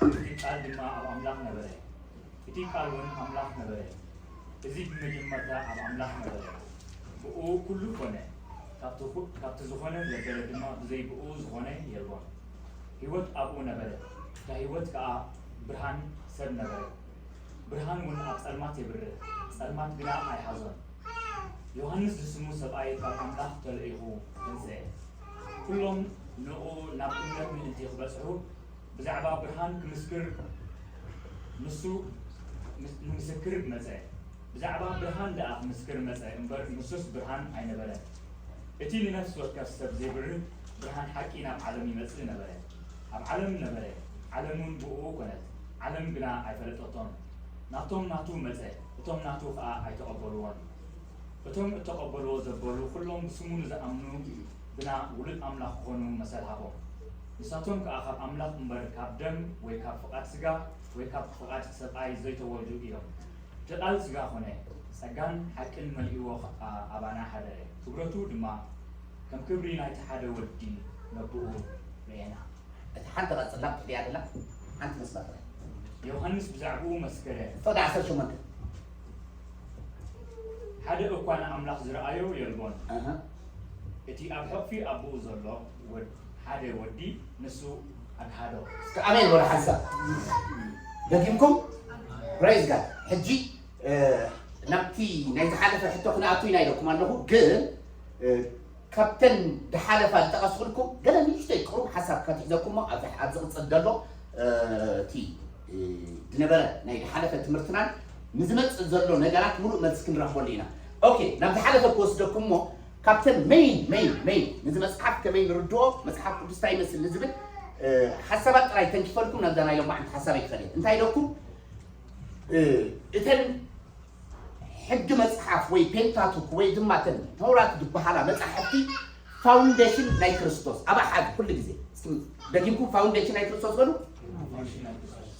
እቲ ቃል ድማ ኣብ ኣምላኽ ነበረ፣ እቲ ቃል እውን ኣምላኽ ነበረ። እዚ ብመጀመርታ ኣብ ኣምላኽ ነበረ። ብእኡ ኩሉ ኮነ። ካብቲ ኩ-፣ ካብቲ ዝኾነ ዘበለ ድማ ብዘይ ብእኡ ዝኾነ የልቦን። ህይወት ኣብኡ ነበረ፣ እታ ህይወት ከኣ ብርሃን ሰብ ነበረ። ብርሃን እውን ኣብ ጸልማት የብርህ፣ ጸልማት ግና ኣይሓዞን። ዮሃንስ ዝስሙ ሰብኣይ ካብ ኣምላኽ ተልኢኹ ተንስኤ። ኩሎም ንኡ ናብ እምነት ምእንቲ ክበጽሑ ብዛዕባ ብርሃን ክምስክር ንሱ ምስ-፣ ንምስክር መጸ። ብዛዕባ ብርሃን ደኣ ክምስክር መጸ እምበር ንሱስ ብርሃን ኣይነበረን። እቲ ንነፍሲ ወከፍ ሰብ ዜብርህ ብርሃን ሓቂ ናብ ዓለም ይመጽእ ነበረ። ኣብ ዓለም ነበረ፣ ዓለም እውን ብእኡ ኰነት፣ ዓለም ግና ኣይፈለጠቶን። ናብቶም ናቱ መጸ፣ እቶም ናቱ ኸኣ ኣይተቐበልዎን። እቶም እተቐበልዎ ዘበሉ ኵሎም ብስሙ ንዝኣምኑ ግና ውሉድ ኣምላኽ ክኾኑ መሰል ሃቦም። ንሳቶም ከኣ ካብ ኣምላኽ እምበር ካብ ደም ወይ ካብ ፍቓድ ስጋ ወይ ካብ ፍቓድ ሰብኣይ ዘይተወልዱ እዮም። እቲ ቃል ስጋ ኾነ፣ ጸጋን ሓቅን መሊእዎ ኸኣ ኣባና ሓደረ። ክብረቱ ድማ ከም ክብሪ ናይቲ ሓደ ወዲ ነብኡ ርኤና። እቲ ሓንቲ ቀጽላ ብትሪያ ደላ ሓንቲ መስመር ጥራይ። ዮሃንስ ብዛዕባኡ መስከረ። ፍቕዲ ዓሰርተ ሸሞንተ። ሓደ እኳ ንኣምላኽ ዝረኣዮ የልቦን። ኣሃ። እቲ ኣብ ሕቕፊ ኣቦኡ ዘሎ ወድ-፣ ሓደ ወዲ ንሱ ኣግሃዶ። እስከ ኣሜን በሉ ሓንሳብ። ደጊምኩም? Praise God። ሕጂ፣ እ፣ ናብቲ ናይ ዝሓለፈ ሕቶ ክንኣቱ ኢና ኢለኩም ኣለኹ፣ ግን፣ እ፣ ካብተን ዝሓለፋ ዝጠቐስኩልኩም ገለ ንእሽተይ ቁሩብ ሓሳብ ከትሕዘኩሞ ኣብዚ፣ ኣብ ዝቕጽል ዘሎ፣ እ፣ እቲ፣ እ፣ ዝነበረ ናይ ዝሓለፈ ትምህርትናን ንዝመጽእ ዘሎ ነገራት ምሉእ መልሲ ክንረኽበሉ ኢና። ኦኬ፣ ናብ ዝሓለፈ ክወስደኩሞ ካብተን ሜይን፣ ሜይን፣ ሜይን፣ ነዚ መጽሓፍ ከመይ ንርድኦ፣ መጽሓፍ ቅዱስ እንታይ ይመስል ንዝብል፣ እ፣ ሓሳባት ጥራይ ተንኪፈልኩም ናብዛ ናይ ሎማዓንቲ ሓሳበይ ክኸድ እየ። እንታይ ኢለኩም? እ፣ እተን ሕጊ መጽሓፍ ወይ ፔንታቱክ ወይ ድማ እተን ተውራት ዝበሃላ መጻሕፍቲ ፋውንዴሽን ናይ ክርስቶስ፣ ኣብ ኣሓድ ኩሉ ግዜ። እስኪ ደጊምኩም ፋውንዴሽን ናይ ክርስቶስ በሉ።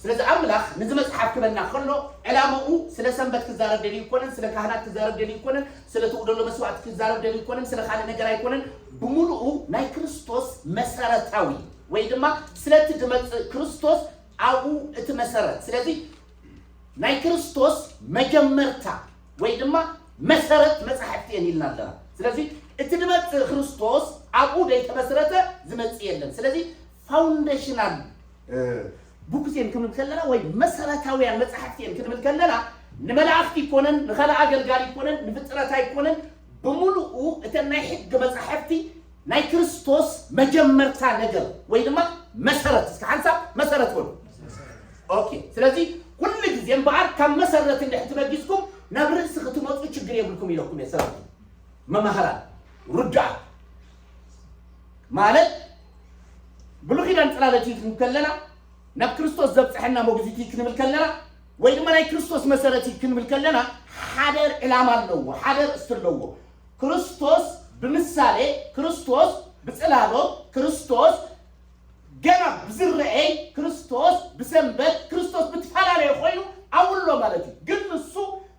ስለዚ ኣምላኽ ነዚ መጽሓፍ ክበና ከሎ ዕላምኡ ስለ ሰንበት ክዛረብ ደልዩ ኣይኮነን፣ ስለ ካህናት ክዛረብ ደልዩ ኣይኮነን፣ ስለ ትውደሎ መስዋዕቲ ክዛረብ ደልዩ ኣይኮነን፣ ስለ ካልእ ነገር ኣይኮነን። ብምሉኡ ናይ ክርስቶስ መሰረታዊ ወይ ድማ ስለቲ ዝመጽእ ክርስቶስ ኣብኡ እቲ መሰረት። ስለዚ ናይ ክርስቶስ መጀመርታ ወይ ድማ መሰረት መጻሕፍቲ እየን ኢልና ኣለና። ስለዚ እቲ ዝመጽእ ክርስቶስ ኣብኡ ዘይተመስረተ ዝመጽእ የለን። ስለዚ ፋውንዴሽናል፣ እ፣ ቡክስ እየን ክንብል ከለና ወይ መሰረታውያን መጻሕፍቲ እየን ክንብል ከለና ንመላእኽቲ ይኮነን፣ ንኻልእ ኣገልጋሊ ይኮነን፣ ንፍጥረት ኣይኮነን፣ ብምሉኡ እተን ናይ ሕጊ መጻሕፍቲ ናይ ክርስቶስ መጀመርታ ነገር ወይ ድማ መሰረት፣ እስከ ሓንሳብ መሰረት በሉ። ኦኬ፣ ስለዚ ኩሉ ግዜ እምበኣር ካብ መሰረት እንድሕር ተበጊስኩም ናብ ርእሲ ክትመጹ ችግር የብልኩም ኢለኩም እየ። ሰበይቲ፣ መማህራን፣ ርዱኣት ማለት ብሉይ ኪዳን ጽላሎት እዩ ክንብል ከለና፣ ናብ ክርስቶስ ዘብጽሐና መጉዚት እዩ ክንብል ከለና፣ ወይ ድማ ናይ ክርስቶስ መሰረት እዩ ክንብል ከለና፣ ሓደ ዕላማ ኣለዎ፣ ሓደ ርእሲ ኣለዎ። ክርስቶስ ብምሳሌ፣ ክርስቶስ ብጽላሎት፣ ክርስቶስ ገና ብዝረአይ፣ ክርስቶስ ብሰንበት፣ ክርስቶስ ብትፈላለየ ኮይኑ ኣብኡ ኣሎ ማለት እዩ። ግን ንሱ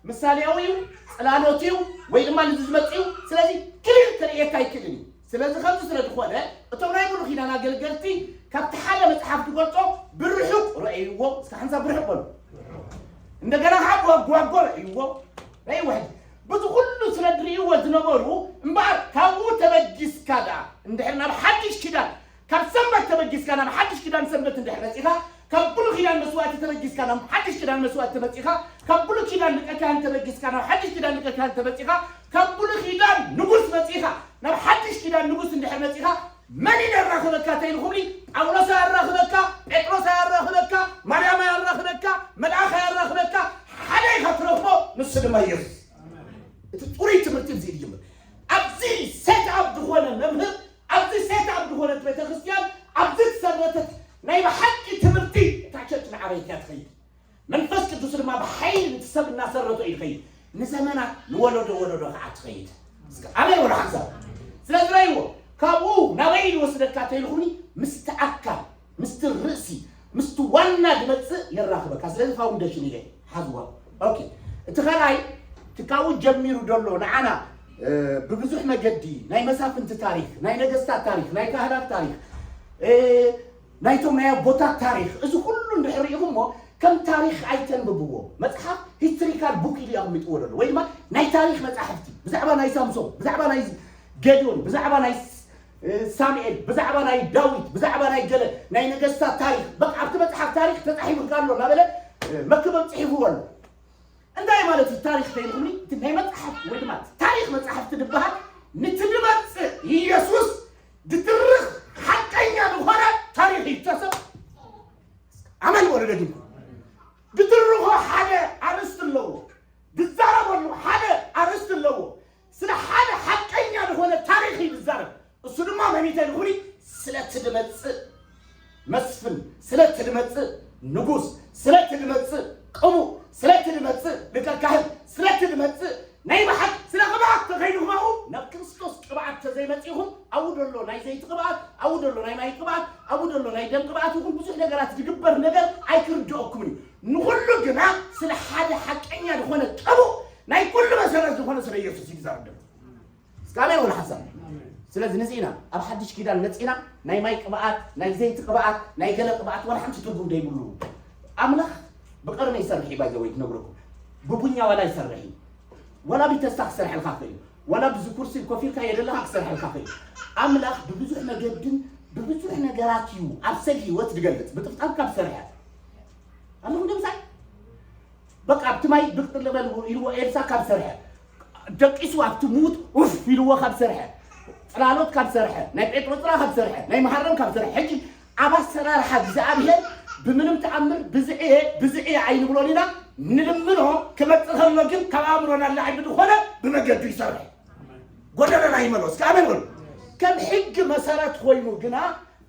ምሳሌያዊ እዩ፣ ጽላሎት እዩ፣ ወይ ድማ ንዚ ዝመጽእ እዩ። ስለዚ ክሊር ከርእየካ ኣይክእልን እዩ። ስለዚ ከምዚ ስለ ዝኾነ፣ እቶም ናይ ብሉይ ኪዳን ኣገልገልቲ ካብቲ ሓደ መጽሓፍ ዝገልጾ ብርሑቕ ረእይዎ፣ እስከ ሓንሳብ ብርሑቕ በሉ። እንደገና ከዓ ጓጓ ረእይዎ፣ ረእይዎ። ሕጂ በዚ ኩሉ ስለ ዝርእይዎ ዝነበሩ፣ እምበኣር ካብኡ ተበጊስካ ደኣ እንድሕር ናብ ሓድሽ ኪዳን፣ ካብ ሰንበት ተበጊስካ ናብ ሓድሽ ኪዳን ሰንበት እንድሕር መጺኻ፣ ካብ ብሉይ ኪዳን መስዋእቲ ተበጊስካ ናብ ሓድሽ ኪዳን መስዋእቲ ተመጺኻ፣ ካብ ብሉይ ኪዳን ሊቀ ካህን ተበጊስካ ናብ ሓድሽ ኪዳን ሊቀ ካህን ተመጺኻ፣ ካብ ብሉይ ኪዳን ንጉስ መጺኻ ናብ ሓድሽ ኪዳን ንጉስ እንድሕር መጺኻ፣ መን እዩ ዘራኽበካ ተይልኩምኒ፣ ጳውሎስ ኣያራኽበካ፣ ጴጥሮስ ኣያራኽበካ፣ ማርያም ኣያራኽበካ፣ መልኣኽ ኣያራኽበካ፣ ሓደ ኢኻ ትረኽቦ፣ ንሱ ድማ ኢየሱስ። እቲ ጽሩይ ትምህርቲ እዚ ዝጅምር። ኣብዚ ሴት ኣፕ ዝኾነ መምህር፣ ኣብዚ ሴት ኣፕ ዝኾነት ቤተክርስትያን፣ ኣብዚ ዝሰረተት ናይ ብሓቂ ትምህርቲ እታ ቸርች ንዓበይቲ እያ ትኸይድ። መንፈስ ቅዱስ ድማ ብሓይሊ ነቲ ሰብ እናሰረቶ እዩ ዝኸይድ። ንዘመናት ንወለዶ ወለዶ ከዓ ትኸይድ። እስከ ኣሜን በሉ ሓንሳብ። ስለዚ ረእይዎ፣ ካብኡ ናበይ ዝወስደካ ተይልኹኒ፣ ምስቲ ኣካል፣ ምስቲ ርእሲ፣ ምስቲ ዋና ዝመጽእ የራኽበካ። ስለዚ ፋውንዴሽን ኢለ ሓዝዋ። ኦኬ። እቲ ካልኣይ፣ እቲ ካብኡ ጀሚሩ ዘሎ ንዓና፣ እ፣ ብብዙሕ መገዲ ናይ መሳፍንቲ ታሪኽ፣ ናይ ነገስታት ታሪኽ፣ ናይ ካህናት ታሪኽ፣ እ፣ ናይቶም ናይ ኣቦታት ታሪኽ፣ እዚ ኩሉ እንድሕር ርኢኹሞ፣ ከም ታሪኽ ኣይተንብብዎ። መጽሓፍ ሂስትሪካል ቡክ ኢሉ ኣቐሚጥዎ ዘሎ፣ ወይ ድማ ናይ ታሪኽ መጻሕፍቲ፣ ብዛዕባ ናይ ሳምሶን፣ ብዛዕባ ናይ ጌድዮን፣ ብዛዕባ ናይ ስ-፣ እ፣ ሳሙኤል፣ ብዛዕባ ናይ ዳዊት፣ ብዛዕባ ናይ ገለ ናይ ነገስታት ታሪኽ፣ በቃ ኣብቲ መጽሓፍ ታሪኽ ተጻሒፉልካ ኣሎ እናበለ፣ እ፣ መክብብ ጽሒፍዎ ኣሎ። እንታይ ማለት እዩ ታሪኽ ተይልኩምኒ? እቲ ናይ መጽሓፍ ወይ ድማ ታሪኽ መጽሓፍቲ ዝበሃል፣ ንትድመጽእ ኢየሱስ ድትርኽ ሓቀኛ ዝኾነ ታሪኽ እዩ። ተሰብ ኣመን ወለ ደግም ድትርኾ ሓደ ኣርእስቲ ኣለዎ። ድዛረበሉ ሓደ ኣርእስቲ ኣለዎ። ስለ ሓደ ሓቀኛ ዝኾነ ታሪኽ እዩ ዝዛረብ። እሱ ድማ መን እዩ ተይልኩምኒ? ስለ ትድመጽእ መስፍን፣ ስለ ትድመጽእ ንጉስ፣ ስለ ትድመጽእ ቅቡእ፣ ስለ ትድመጽእ ሊቀ ካህን፣ ስለ ትድመጽእ ናይ ብሓቂ ስለ ቅብኣት ተኸይዱ ክባኡ ናብ ክርስቶስ ቅብኣት ተዘይመጺኹም፣ ኣብኡ ደሎ ናይ ዘይቲ ቅብኣት፣ ኣብኡ ደሎ ናይ ማይ ቅብኣት፣ ኣብኡ ደሎ ናይ ደም ቅብኣት ይኹን ብዙሕ ነገራት ዝግበር ነገር ኣይክርድኦኩምን እዩ። ንኹሉ ግና ስለ ሓደ ሓቀኛ ዝኾነ ቅቡእ ናይ ኩሉ መሰረት ዝኾነ ስለ ኢየሱስ እዩ ዝዛረብ ዘሎ። እስከ ኣሜን ወላ ሓሳብ። ስለዚ ንዚና ኣብ ሓድሽ ኪዳን መጺና ናይ ማይ ቅብኣት፣ ናይ ዘይቲ ቅብኣት፣ ናይ ገለ ቅብኣት ዋላ ሓንቲ ትርጉም ዘይብሉ። ኣምላኽ ብቀርኒ ይሰርሕ እዩ፣ ባይ ዘ ወይ ክነግረኩም። ብቡኛ ዋላ ይሰርሕ እዩ። ዋላ ብተስታ ክሰርሐልካ ይኽእል እዩ። ዋላ ብዚ ኩርሲ ኮፍ ኢልካ የደለኻ ክሰርሐልካ ይኽእል እዩ። ኣምላኽ ብብዙሕ መገድን ብብዙሕ ነገራት እዩ ኣብ ሰብ ህይወት ዝገልጽ። ብጥፍጣፍ ካብ ሰርሐ ኣለኹም ደምሳይ በቃ ኣብቲ ማይ ብቅ ልበል ኢልዎ ኤልሳ ካብ ሰርሐ፣ ደቂሱ ኣብቲ ምዉት ኡፍ ኢልዎ ካብ ሰርሐ፣ ጽላሎት ካብ ሰርሐ፣ ናይ ጴጥሮስ ጽላ ካብ ሰርሐ፣ ናይ መሃረም ካብ ሰርሐ። ሕጂ ኣብ ኣሰራርሓ እግዚኣብሔር ብምንም ተኣምር ብዝዕየ ብዝዕየ ኣይንብሎን ኢና፣ ንልምኖ ክመጽእ ከሎ ግን ካብ ኣእምሮና ንላዕሊ ብዝኾነ ብመገዱ ይሰርሕ። ጎደለና ይመሎ እስከ ኣመን በሉ። ከም ሕጊ መሰረት ኮይኑ ግና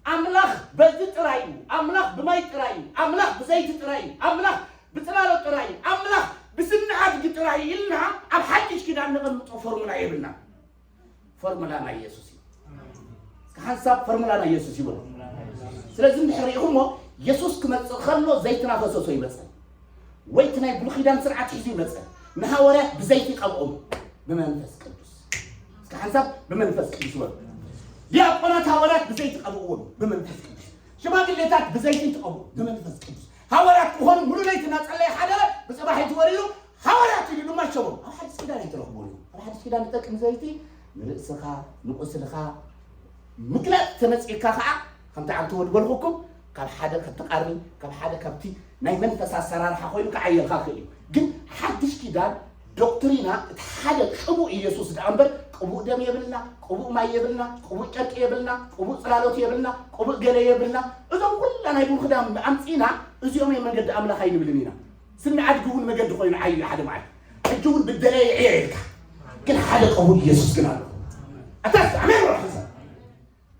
ኣምላኽ በዚ ጥራይ እዩ፣ ኣምላኽ ብማይ ጥራይ እዩ፣ ኣምላኽ ብዘይቲ ጥራይ እዩ፣ ኣምላኽ ብጽላሎት ጥራይ እዩ፣ ኣምላኽ ብስኒ ኣድጊ ጥራይ እዩ ኢልና ኣብ ሓድሽ ኪዳን ነቐምጦ ፎርሙላ የብልና። ፎርሙላ ናይ ኢየሱስ እዩ። እስከ ሓንሳብ ፎርሙላ ናይ ኢየሱስ ይበሉ። ስለዚ እንድሕር ርኢኹሞ ኢየሱስ ክመጽእ ከሎ ዘይትና ፈሰሶ ይመጸን ወይ እቲ ናይ ብሉይ ኪዳን ስርዓት ሒዙ ይመጸን። ንሃዋርያት ብዘይቲ ቀብኦም ብመንፈስ ቅዱስ። እስከ ሓንሳብ ብመንፈስ ቅዱስ ይበሉ። ዲያቆናት ሃዋርያት ብዘይቲ ቀብእዎም ብመንፈስ ቅዱስ። ሽማግሌታት ብዘይቲ ተቐብኡ ብመንፈስ ቅዱስ። ሃዋርያት ክኾኑ ሙሉ ለይቲ እናጸለየ ሓደረ፣ ብጽባሕ እቲ ወሪዱ ሃዋርያት ኢሉ ድማ ሸሞም። ኣብ ሓድሽ ኪዳን ኣይትረኽቦን እዩ። ኣብ ሓድሽ ኪዳን ዝጠቅም ዘይቲ ንርእስኻ፣ ንቁስልኻ፣ ምግላጽ ተመጺእካ ከዓ ከምቲ ዓንተወ ዝበልኩኩም ካብ ሓደ ካብቲ ቃርኒ ካብ ሓደ ካብቲ ናይ መንፈስ ኣሰራርሓ ኮይኑ ክዓየልካ ክእል እዩ። ግን ሓድሽ ኪዳን ዶክትሪና እቲ ሓደ ቅቡእ ኢየሱስ ደኣ እምበር ቅቡእ ደም የብልና፣ ቅቡእ ማይ የብልና፣ ቅቡእ ጨርቂ የብልና፣ ቅቡእ ጽላሎት የብልና፣ ቅቡእ ገለ የብልና። እዞም ኩላ ናይ ብሉይ ኪዳን ኣምጺእና እዚኦም እዮም መገዲ ኣምላኽ ኣይንብልን ኢና። ስኒ ኣድጊ እውን መገዲ ኮይኑ ዓዩ ሓደ መዓልቲ። ሕጂ እውን ብደለየ እየ ኢልካ ግን ሓደ ቅቡእ ኢየሱስ ግን ኣሎ። ኣታስ ኣሜን ወላ ሓንሳብ።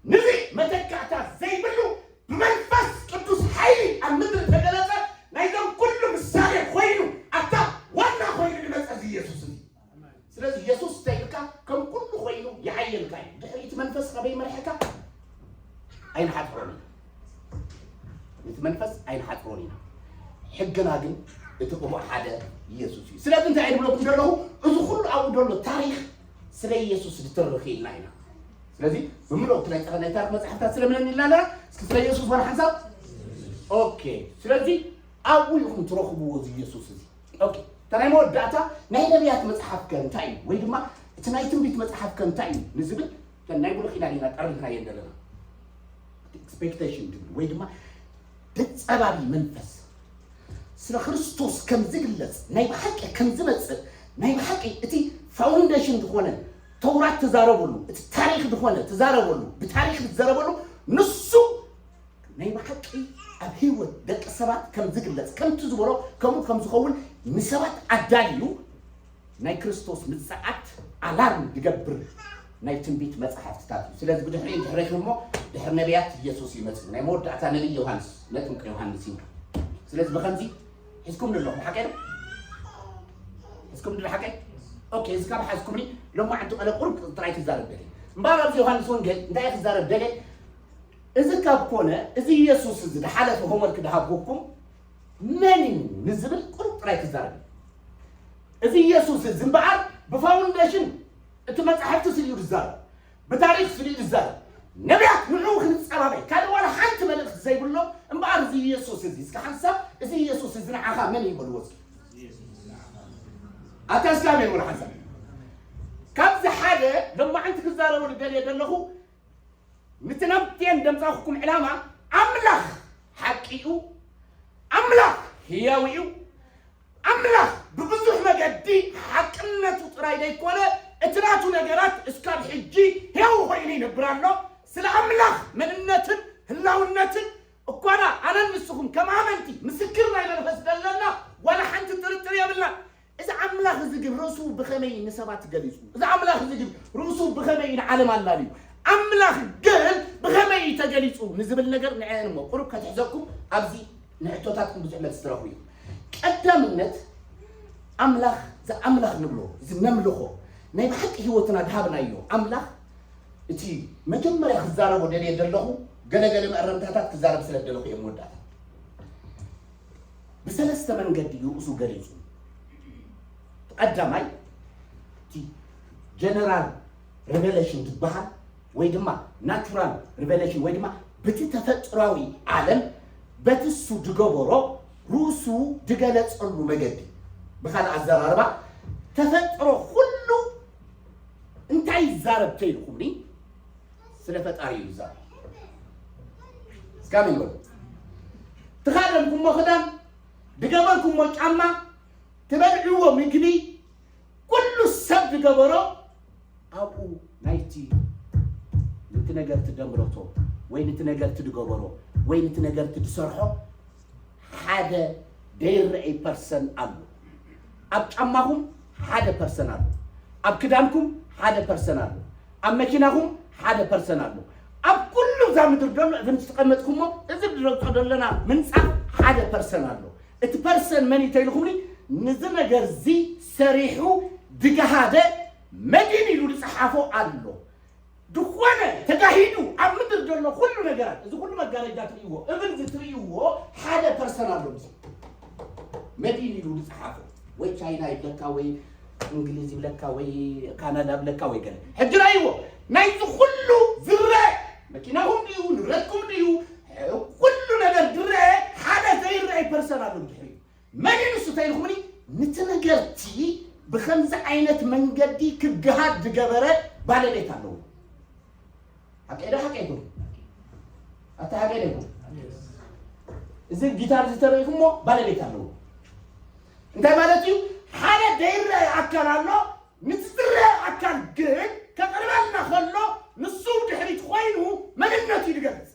ንዚ መተካእታ ዘይብሉ ብመንፈስ ቅዱስ ሓይሊ ኣብ ምድሪ ተገለጸ። ናይዞም ኩሉ ምሳሌ ኮይኑ ኣብታ ዋና ኮይኑ ዝመጸ እዚ ኢየሱስ እዚ። ስለዚ ኢየሱስ እንታይ ኢልካ ከም ኩሉ ኮይኑ ይዓየልካ እዩ። ድሕሪ እቲ መንፈስ ካበይ መርሐካ ኣይንሓጽሮን ኢና። እቲ መንፈስ ኣይንሓጽሮን ኢና። ሕግና ግን እቲ ቅቡእ ሓደ ኢየሱስ እዩ። ስለዚ እንታይ እየ ዝብለኩም ዘለኹ? እዚ ኩሉ ኣብኡ ዘሎ ታሪኽ ስለ ኢየሱስ ዝትርኽ ኢልና ኢና። ስለዚ ብምልኦ እቲ ናይ ጸኸ ናይ ታሪኽ መጽሓፍታት ስለምነን ኢልና ኣለና። እስኪ ስለ ኢየሱስ ወላ ሓንሳብ። ኦኬ። ስለዚ ኣብኡ ኢኹም ትረኽብዎ እዚ ኢየሱስ እዚ። ኦኬ። እታ ናይ መወዳእታ ናይ ነቢያት መጽሓፍ ከ እንታይ እዩ? ወይ ድማ እቲ ናይ ትንቢት መጽሓፍ ከ እንታይ እዩ ንዝብል እተን ናይ ብሉይ ኪዳን ኢና ጠርኒፍናየን ዘለና። እቲ ኤክስፔክቴሽን ትብል ወይ ድማ ተጸባቢ መንፈስ ስለ ክርስቶስ ከም ዝግለጽ ናይ ብሓቂ ከም ዝመጽእ ናይ ብሓቂ እቲ ፋውንዴሽን ዝኾነ ተውራት ትዛረበሉ እቲ ታሪኽ ዝኾነ ትዛረበሉ ብታሪኽ ትዘረበሉ ንሱ ናይ ብሓቂ ኣብ ህይወት ደቂ ሰባት ከም ዝግለጽ ከምቲ ዝበሎ ከምኡ ከም ዝኸውን ንሰባት ኣዳልዩ ናይ ክርስቶስ ምጽኣት ኣላርም ዝገብር ናይ ትንቢት መጽሓፍትታት እዩ። ስለዚ ብድሕሪኡ ድሕሬኹም እሞ ድሕሪ ነቢያት ኢየሱስ ይመጽእ። ናይ መወዳእታ ነቢይ ዮሃንስ መጥምቀ ዮሃንስ እዩ። ስለዚ ብኸምዚ ሒዝኩም ኣለኹም ሓቀይ ዶ? ሒዝኩም ድል ሓቀይ? ኦኬ፣ እዚ ካብ ሓዝኩምኒ ሎማዓንቲ ቀለ ቁሩብ ጥራይ ክዛረብ ደልየ። እምበኣር ኣብዚ ዮሃንስ ወንጌል እንታይ ክዛረብ ደልየ? እዚ ካብ ኮነ እዚ ኢየሱስ እዚ ዝሓለፈ ሆምወርክ ዝሃብኩኩም መን እዩ ንዝብል ቁሩብ ጥራይ ክዛረብ። እዚ ኢየሱስ እዚ እምበኣር ብፋውንዴሽን እቲ መጻሕፍቲ ስለ እዩ ዝዛረብ፣ ብታሪኽ ስለ እዩ ዝዛረብ፣ ነቢያት ንዑ ክንጸባበይ ካልእ ዋላ ሓንቲ መልእኽቲ ዘይብሎም እምበኣር፣ እዚ ኢየሱስ እዚ እስከ ሓንሳብ፣ እዚ ኢየሱስ እዚ ንዓኻ መን እዩ በልዎ እስኪ? ኣታ እስከ ኣሜን በሉ ሓንሳብ። ካብዚ ሓደ ሎማዕንቲ ክዛረበሉ ደልየ ዘለኹ፣ ንቲ ናብቴን ደምጻኹኩም ዕላማ፣ ኣምላኽ ሓቂ እዩ፣ ኣምላኽ ህያው እዩ። ኣምላኽ ብብዙሕ መገዲ ሓቅነቱ ጥራይ ዘይኮነ፣ እቲ ናቱ ነገራት እስካብ ሕጂ ህያው ኮይኑ ይነብር ኣሎ። ስለ ኣምላኽ መንነትን ህላውነትን እኳ ኣነን ንስኹም ከም ኣመንቲ ምስክር ናይ መንፈስ ዘለና ዋላ ሓንቲ ጥርጥር የብልና። እዚ ኣምላኽ እዚ ግን ርእሱ ብኸመይ ንሰባት ገሊጹ? እዚ ኣምላኽ እዚ ግን ርእሱ ብኸመይ ንዓለም ኣላልዩ? ኣምላኽ ግን ብኸመይ ተገሊጹ ንዝብል ነገር ንዕን እሞ ቁሩብ ከትሕዘኩም ኣብዚ ንሕቶታትኩም ብዙሕ መልሲ ትረኽቡ እዩ። ቀዳምነት ኣምላኽ፣ እዚ ኣምላኽ ንብሎ፣ እዚ ነምልኾ፣ ናይ ብሓቂ ህይወትና ድሃብናዮ ኣምላኽ፣ እቲ መጀመርያ ክዛረቦ ደልየ ዘለኹ፣ ገለገለ መእረምታታት ክዛረብ ስለ ደለኹ እየ መወዳእታ። ብሰለስተ መንገዲ እዩ ርእሱ ገሊጹ። ቀዳማይ፣ እቲ ጀነራል ሬቨሌሽን ዝበሃል ወይ ድማ ናቹራል ሪቨሌሽን ወይ ድማ በቲ ተፈጥሯዊ ዓለም በቲ እሱ ድገበሮ ርእሱ ድገለጸሉ መገዲ። ብኻልእ ኣዘራርባ፣ ተፈጥሮ ኩሉ እንታይ ይዛረብ ተይልኩምኒ፣ ስለ ፈጣሪ እዩ ዝዛረብ። እስካ ምን ይበሉ? ትኻደንኩሞ ክዳን፣ ድገበርኩሞ ጫማ፣ ትበልዕዎ ምግቢ፣ ኩሉ ሰብ ዝገበሮ ኣብኡ ናይቲ ንቲ ነገር ትደምረቶ ወይ ንቲ ነገር ትድገበሮ ወይ ንቲ ነገር ትድሰርሖ ሓደ ደይረአይ ፐርሰን ኣሎ። ኣብ ጫማኹም ሓደ ፐርሰን ኣሎ። ኣብ ክዳንኩም ሓደ ፐርሰን ኣሎ። ኣብ መኪናኹም ሓደ ፐርሰን ኣሎ። ኣብ ኩሉ እዛ ምድር ዘሎ እብን ዝተቐመጥኩሞ እዚ ድረግጾ ዘለና ምንጻፍ ሓደ ፐርሰን ኣሎ። እቲ ፐርሰን መን እዩ ተይልኩምኒ? ንዚ ነገር እዚ ሰሪሑ ድገሃደ መዲን ኢሉ ዝጸሓፎ ኣሎ። ድኾነ ተጋሂዱ ኣብ ምድር ዘሎ ኩሉ ነገራት፣ እዚ ኩሉ መጋረጃ ትርእይዎ፣ እብን እዚ ትርእይዎ ሓደ ፐርሰን ኣሎ። እዚ መዲን ኢሉ ዝጸሓፎ ወይ ቻይና ይብለካ ወይ እንግሊዝ ይብለካ ወይ ካናዳ ይብለካ ወይ ገለ። ሕጂ ራእይዎ፣ ናይዚ ኩሉ ዝረአ መኪናኹም ድዩ ንብረትኩም ድዩ ኩሉ ነገር ዝረአ ሓደ ዘይረአይ ፐርሰን ኣሎ ብድሕሪኡ። መን እዩ ንሱ ተይልኩምኒ? ንቲ ነገርቲ ብኸምዚ ዓይነት መንገዲ ክገሃድ ዝገበረ ባለቤት ኣለዎ። ሓቀይ ዶ ሓቀይ ይኹን? ኣታ ሓቀይ ዶ ይኹን? እዚ ጊታር ዝተረኢኹሞ ባለቤት ኣለዎ። እንታይ ማለት እዩ? ሓደ ዘይረአ ኣካል ኣሎ። ንቲ ዝረአ ኣካል ግን ከቕርበልና ከሎ ንሱ ድሕሪት ኮይኑ መንነቱ እዩ ዝገልጽ።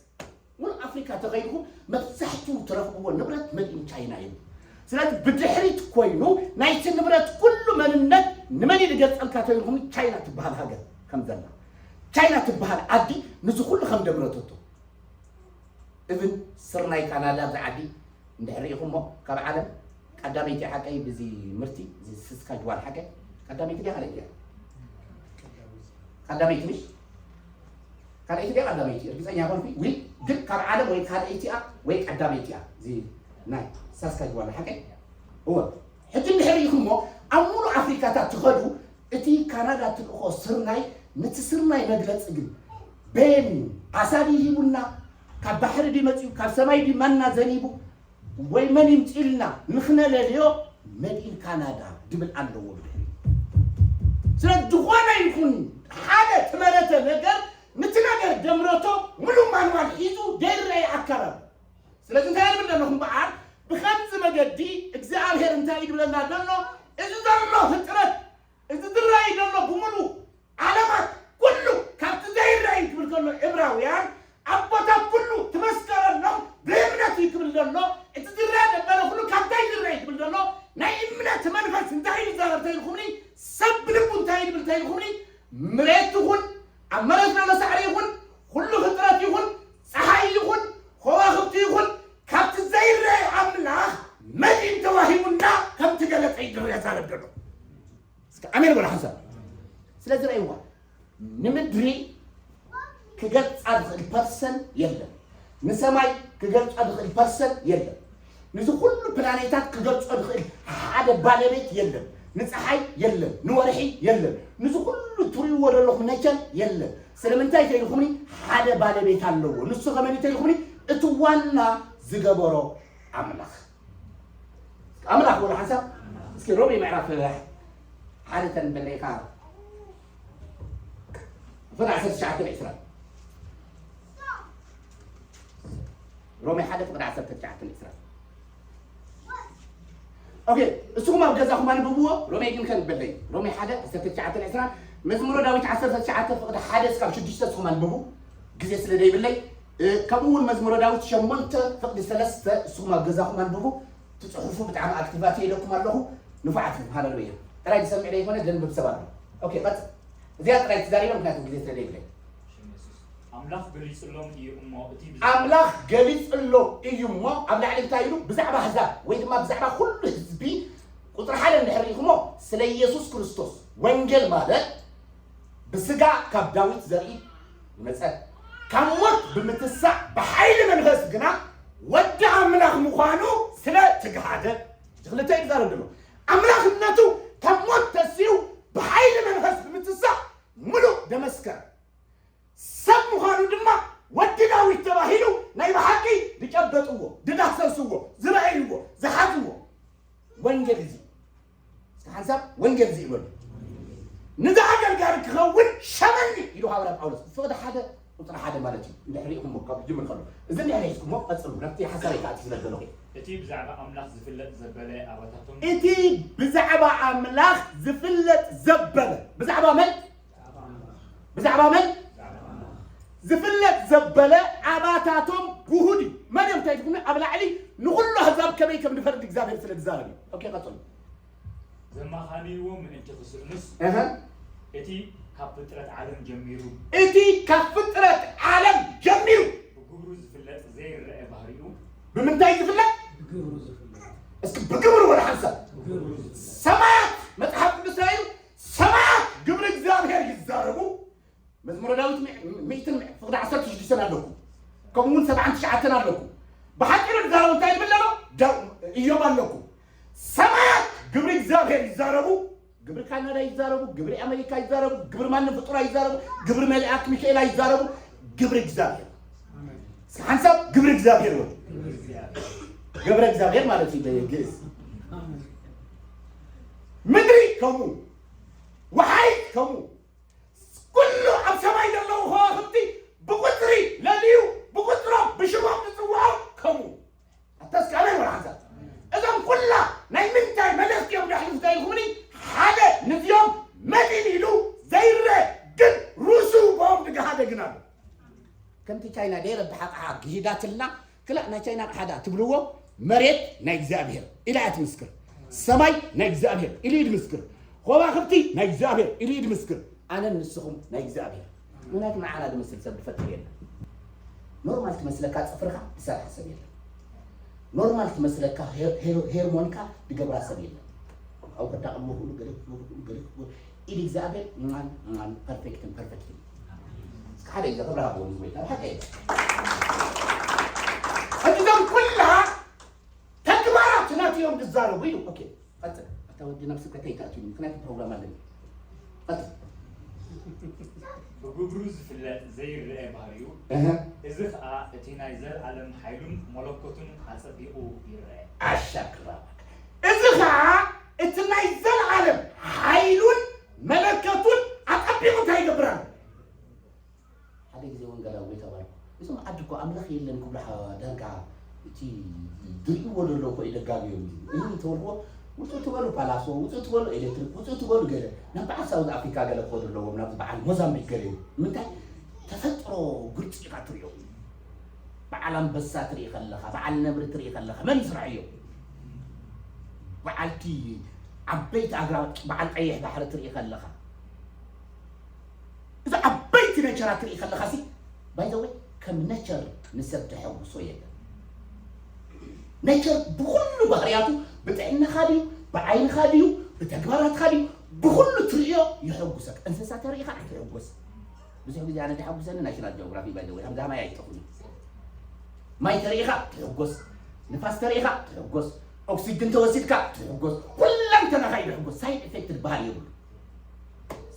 ሙሉእ ኣፍሪካ ተኸይድኩም መብዛሕትኡ ትረኽብዎ ንብረት መድ ኢን ቻይና እዩ። ስለዚ ብድሕሪት ኮይኑ ናይቲ ንብረት ኩሉ መንነት ንመን እዩ ዝገልጸልካ ተይልኩም ቻይና ትበሃል ሃገር ከም ዘላ፣ ቻይና ትበሃል ዓዲ ንዚ ኩሉ ከም ደምረተቶ። እብን ስርናይ ካናዳ ኣብዚ ዓዲ እንድሕር ርኢኹሞ ካብ ዓለም ቀዳመይቲ ሓቀይ ብዚ ምርቲ እዚ ስስካጅዋል ሓቀይ ቀዳመይቲ ድያ ካልኣይቲ እያ? ቀዳመይቲ ምሽ ካልኣይቲ ድያ ቀዳመይቲ እርግፀኛ ኮንኩ ወይ ግን ካብ ዓለም ወይ ካልኣይቲ እያ ወይ ቀዳመይቲ እያ። እዚ ናይ ሳስካጅዋል ሓቀይ እወ። ሕጂ እንድሕር ርኢኹሞ ኣብ ሙሉ ኣፍሪካታት ትኸዱ እቲ ካናዳ ትልእኾ ስርናይ ነቲ ስርናይ መግለፂ ግን በየን እዩ? ዓሳ ድዩ ሂቡና? ካብ ባሕሪ ድዩ መፂኡ? ካብ ሰማይ ድዩ መና ዘኒቡ? ወይ መን ይምፅእልና ንክነለልዮ መድ ኢን ካናዳ ድብል ኣለዎ ብድሕሪ። ስለዚ ዝኾነ ይኹን ሓደ ትመረተ ነገር ንቲ ነገር ደምረቶ ሙሉ ማንዋል ሒዙ ደይረየ ኣካል ኣሎ። ስለዚ እንታይ ንብል ዘለኹ እምበኣር ብኸምዚ መገዲ እግዚኣብሔር እንታይ እዩ ድብለና ዘሎ? እዚ ዘሎ ፍጥረት እዚ ዝረኣይ ዘሎ ብምሉ ዓለማት ኩሉ ካብቲ ዘይረኣይ ክብል ከሎ ዕብራውያን ኣቦታት ኩሉ ትመስከረሎም ብእምነት እዩ ክብል ዘሎ። እቲ ዝረኣ ዘበለ ኩሉ ካብታይ ዝረኣይ ክብል ዘሎ ናይ እምነት መንፈስ እንታይ እዩ ዝዛረብ ተይልኩምኒ ሰብ ብልቡ እንታይ ይብል ተይልኩምኒ ምሬት ይኹን ኣብ መሬት ዘሎ ሳዕሪ ይኹን ኩሉ ፍጥረት ይኹን ፀሓይ ይኹን ከዋኽብቲ ይኹን ካብቲ ዘይረኣይ ኣምላኽ መድን ተዋሂቡና ከምቲ ገለፀ ይድረስ ኣረብ ዘሎ። እስከ ኣሜን በሉ ሓንሳብ። ስለዚ ረእይዋ ንምድሪ ክገልፃ ዝኽእል ፐርሰን የለን። ንሰማይ ክገልፃ ዝኽእል ፐርሰን የለን። ንዚ ኩሉ ፕላኔታት ክገልፆ ዝኽእል ሓደ ባለቤት የለን። ንፀሓይ የለን፣ ንወርሒ የለን፣ ንዚ ኩሉ ትርእይዎ ዘለኹም ኔቸር የለን። ስለምንታይ ተይልኹምኒ? ሓደ ባለቤት ኣለዎ። ንሱ ከመን እዩ ተይልኹምኒ? እቲ ዋና ዝገበሮ ኣምላኽ። ኣምላኽ ወላ ሓንሳብ እስኪ ሮሜ ምዕራፍ ሓደ ተንበለይካ ፍቕዲ ዓሰርተ ትሽዓተ ዕስራ። ሮሜ ሓደ ፍቕዲ ዓሰርተ ትሽዓተ ዕስራ። ኦኬ፣ እስኹም ኣብ ገዛኹም ኣንብብዎ። ሮሜ ግን ከንበለይ ሮሜ ሓደ ዓሰርተ ትሽዓተ ዕስራ። መዝሙረ ዳዊት ዓሰርተ ትሽዓተ ፍቕዲ ሓደ እስካብ ሽዱሽተ እስኹም ኣንብቡ፣ ግዜ ስለ ዘይብለይ። እ፣ ከምኡ እውን መዝሙረ ዳዊት ሸሞንተ ፍቕዲ ሰለስተ እስኹም ኣብ ገዛኹም ኣንብቡ። ትጽሕፉ ብጣዕሚ ኣክቲቫት ኢለኩም ኣለኹ። ንፉዓት ኢኹም። ሃለሉያ። ጥራይ ዝሰምዕ ዘይኮነ ዘንብብ ሰብ ኣሎ። ኦኬ፣ ቀጽል። እዚኣ ጥራይ ትዛሪበ፣ ምክንያቱ ግዜ ስለ ዘይብለይ። ሽም የሱስ። ኣምላኽ ገሊጽሎም እዩ እሞ እቲ ብዛዕባ ኣምላኽ ገሊጽሎም እዩ እሞ ኣብ ላዕሊ እንታይ ኢሉ? ብዛዕባ ኣህዛብ ወይ ድማ ብዛዕባ ኩሉ ህዝቢ ቁጽሪ ሓደ እንድሕር ኢኹሞ ስለ ኢየሱስ ክርስቶስ ወንጌል ማለት ብስጋ ካብ ዳዊት ዘርኢ ዝመጸ ካብ ሞት ብምትሳእ ብሓይሊ መንፈስ ግና ወዲ ኣምላኽ ምዃኑ ስለ ተጋሃደ። እቲ ክልተ እዩ ዝዛረብ ዘሎ። ኣምላኽነቱ ካብ ሞት ተሲኡ ብሓይሊ መንፈስ ብምትሳእ ምሉእ ደመስከረ። ሰብ ምዃኑ ድማ ወዲ ዳዊት ተባሂሉ ናይ ብሓቂ ዝጨበጥዎ፣ ዝዳህሰስዎ፣ ዝረኣይዎ፣ ዝሓዝዎ ወንጌል እዚ። እስኪ ሓንሳብ ወንጌል እዚ ይበሉ። ንዚ ኣገልጋሊ ክኸውን ሸመኒ ኢሉ ሃዋርያ ጳውሎስ። ፍቕዲ ሓደ ቁጽሪ ሓደ ማለት እዩ። እንድሕር ርኢኹሞ ካብ ዝጅምር ከሎ። እዚ እንድሕር ሒዝኩሞ ቀጽሉ። ናብቲ ሓሳብ ኣይከኣት ዝነገርኩ። እቲ ብዛዕባ ኣምላኽ ዝፍለጥ ዘበለ ኣባታቶም እቲ ብዛዕባ ኣምላኽ ዝፍለጥ ዘበለ። ብዛዕባ መን? ብዛዕባ መን? ዝፍለጥ ዘበለ ኣባታቶም ግሁድ እዩ። መን እዮም እንታይ ትብሉ? ኣብ ላዕሊ ንኹሉ ኣህዛብ ከመይ ከም ዝፈርድ እግዚኣብሔር ስለ ዝዛረብ እዩ። ኦኬ፣ ቀጽሉ። ዘማኻንይዎ ምእንቲ ክስእኑስ እህ። እቲ ካብ ፍጥረት ዓለም ጀሚሩ እቲ ካብ ፍጥረት ዓለም ጀሚሩ ብግብሩ ዝፍለጥ ዘይረአ ባህሪኡ ብምንታይ ዝፍለጥ? ብግብሩ ዝፍለጥ። እስኪ ብግብሩ ወደ ሓንሳብ። ብግብሩ ዝፍለጥ። ሰማያት መጽሓፍ ቅዱስ እንታይ ኢሉ? ሰማያት ግብሪ እግዚኣብሔር ይዛረቡ። መዝሙረ ዳዊት ሚ-፣ ሚእትን ፍቕዲ ዓሰርተ ሽዱሽተን ኣለኩ። ከምኡ እውን ሰብዓን ትሽዓተን ኣለኩ። ብሓጺሩ ዝዛረቡ እንታይ ይብል ኣሎ? ዳው-፣ ኢዮብ ኣለኩ። ሰማያት ግብሪ እግዚኣብሔር ይዛረቡ፣ ግብሪ ካናዳ ይዛረቡ፣ ግብሪ ኣሜሪካ ይዛረቡ፣ ግብሪ ማንም ፍጡር ኣይዛረቡ፣ ግብሪ መልኣክ ሚካኤል ኣይዛረቡ፣ ግብሪ እግዚኣብሔር። እስኪ ሓንሳብ ግብሪ እግዚኣብሔር በሉ። ገብረ እግዚኣብሔር ማለት እዩ ብግእዝ። ምድሪ ከምኡ፣ ወሓይት ከምኡ፣ ኩሉ ኣብ ሰማይ ዘለዉ ከዋኽብቲ ብቁጽሪ ለልዩ፣ ብቁጽሮም ብሽሞም ዝጽውዖም ከምኡ። ኣታ እስኪ ኣሜን በሉ ሓንሳብ። እዞም ኩላ ናይ ምንታይ መልእኽቲ እዮም ዘሕልፉ እንታይ ኢልኩምኒ? ሓደ ንዚኦም መጢን ኢሉ ዘይረ ግን ሩሱ ብኦም ዝገሃደ ግን ኣሎ። ከምቲ ቻይና ደይረ ብሓቕሓ ግሂዳትልና ክላእ ናይ ቻይና ኣቕሓዳ ትብልዎ መሬት ናይ እግዚኣብሔር ኢላ እያ ትምስክር። ሰማይ ናይ እግዚኣብሔር ኢሉ እዩ ዝምስክር። ኾባኽብቲ ናይ እግዚኣብሔር ኢሉ እዩ ዝምስክር። ኣነን ንስኹም ናይ እግዚኣብሔር። ምክንያቱ ንዓና ዝመስል ሰብ ዝፈጥር የለን። ኖርማል ትመስለካ ጽፍርካ ዝሰርሓ ሰብ የለን። ኖርማል ትመስለካ ሄር-፣ ሄር-፣ ሄርሞንካ ዝገብራ ሰብ የለን። ኣብ ከዳቕሞ ሁሉ ገለ ክገብሩ፣ ገለ ክገብሩ። ኢድ እግዚኣብሔር እማን፣ እማን ፐርፌክትን ፐርፌክትን። እስከ ሓደ ግዜ ክብሪ ሃብዎ ንጎይታ። ሓቂ እዩ። እዞም ኩላ ተግባራት ናቱ እዮም ዝዛረቡ ኢሉ። ኦኬ፣ ቀጽል። ኣታ ወዲ ናብ ስብከተይ ኣይትኣትውኒ፣ ምክንያቱ ፕሮግራም ኣለኒ። ቀጽል። ብግብሩ ዝፍለጥ ዘይረአ ባህሪኡ፣ እህ። እዚ ኸኣ እቲ ናይ ዘለኣለም ሓይሉን መለኮቱን ኣጸቢቑ ይረአ። ኣሻክራ። እዚ ኸኣ እቲ ናይ ዘለኣለም ሓይሉን መለከቱን ኣጸቢቑ እንታይ ይገብር ኣሎ? ሓደ ግዜ ወንጌላዊ ጎይታ ባርኩ፣ እዞም ዓዲ እኮ ኣምላኽ የለን ክብሉ ሓ-፣ ዳርጋ እቲ ዝርእይዎ ዘለዉ እኮ እዩ ደጋግዮም እዩ። እህ፣ እንተበልዎ፣ ውጹእ ትበሉ ፓላሶ፣ ውጹእ ትበሉ ኤሌክትሪክ፣ ውጹእ ትበሉ ገለ። ናብ በዓል ሳውዝ ኣፍሪካ ገለ ክኸዱ ኣለዎም፣ ናብ በዓል ሞዛምቢክ ገለ እዩ። ምንታይ? ተፈጥሮ ግርፂ ኢኻ ትሪኦ። በዓል ኣንበሳ ትርኢ ከለኻ፣ በዓል ነብሪ ትርኢ ከለኻ፣ መን እዩ ስራሕዮ? በዓልቲ ዓበይቲ ኣግራብ፣ በዓል ቀይሕ ባሕሪ ትርኢ ከለኻ፣ እዚ ዓበይቲ ነቸራት ትርኢ ከለኻ ሲ፣ ባይ ዘ ወይ፣ ከም ነቸር ንሰብ ተሐጉሶ የለን። ነቸር ብኹሉ ባህርያቱ፣ ብጥዕናኻ ድዩ፣ ብዓይንኻ ድዩ፣ ብተግባራትካ ድዩ፣ ብኹሉ ትርእዮ ይሐጉሰካ። እንስሳ ተርኢ ኸዓ ትሕጎስ። ብዙሕ ግዜ ኣነ ዝሓጉሰኒ ናሽናል ጂኦግራፊ ባይ ዘ ወይ፣ ከምዛ ማይ ኣይጠኹን። ማይ ተሪኢኻ ትሕጎስ፣ ንፋስ ተሪኢኻ ትሕጎስ፣ ኦክሲጅን ተወሲድካ ትሕጎስ። ኩላ እንተ ነኻይ ድሕጎ ሳይድ ኢፌክት ዝበሃል የብሉ።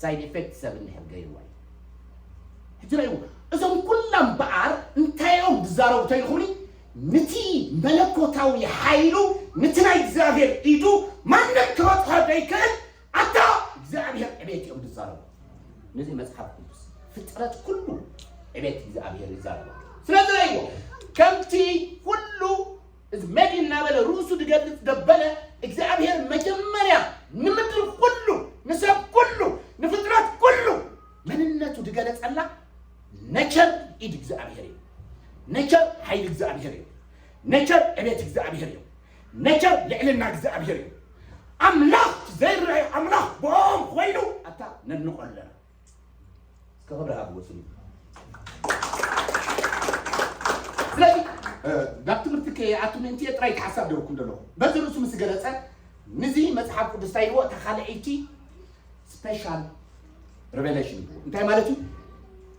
ሳይድ ኢፌክት ሰብ እንድሕር ገይርዋ እዩ። ሕጂ ረእይዎ፣ እዞም ኩላም በዓር እንታይ እዮም ዝዛረቡ ተይልኹኒ፣ ንቲ መለኮታዊ ሓይሉ፣ ንቲ ናይ እግዚኣብሔር ኢዱ ማንም ክበጽሖ ዘይክእል ኣታ እግዚኣብሔር ዕቤት እዮም ዝዛረቡ። ነዚ መጽሓፍ ቅዱስ ፍጥረት ኩሉ ዕቤት እግዚኣብሔር ይዛረቡ። ስለዚ ረእይዎ፣ ከምቲ ኩሉ እዚ መዲ እናበለ ርእሱ ዝገልጽ ደበለ እግዚኣብሔር መጀመርያ ንምድሪ ኩሉ ንሰብ ኩሉ ንፍጥረት ኩሉ መንነቱ ዝገለጸላ ነቸር ኢድ እግዚኣብሔር እዩ። ነቸር ሓይሊ እግዚኣብሔር እዩ። ነቸር ዕቤት እግዚኣብሔር እዩ። ነቸር ልዕልና እግዚኣብሔር እዩ። ኣምላኽ ዘይረኣይ ኣምላኽ ብኦም ኮይኑ ኣታ ነንቆለና እስከ ክብሪ ሃብዎ ስሙ። ስለዚ ናብ ትምህርቲ ከይኣቱ ምእንቲ እየ ጥራይ ሓሳብ ደውኩም ዘለኹ። በዚ ርእሱ ምስ ገለጸ ንዚ መጽሓፍ ቅዱስ እንታይ ይብዎ? እታ ካልኣይቲ ስፔሻል ሬቨሌሽን ይብዎ። እንታይ ማለት እዩ?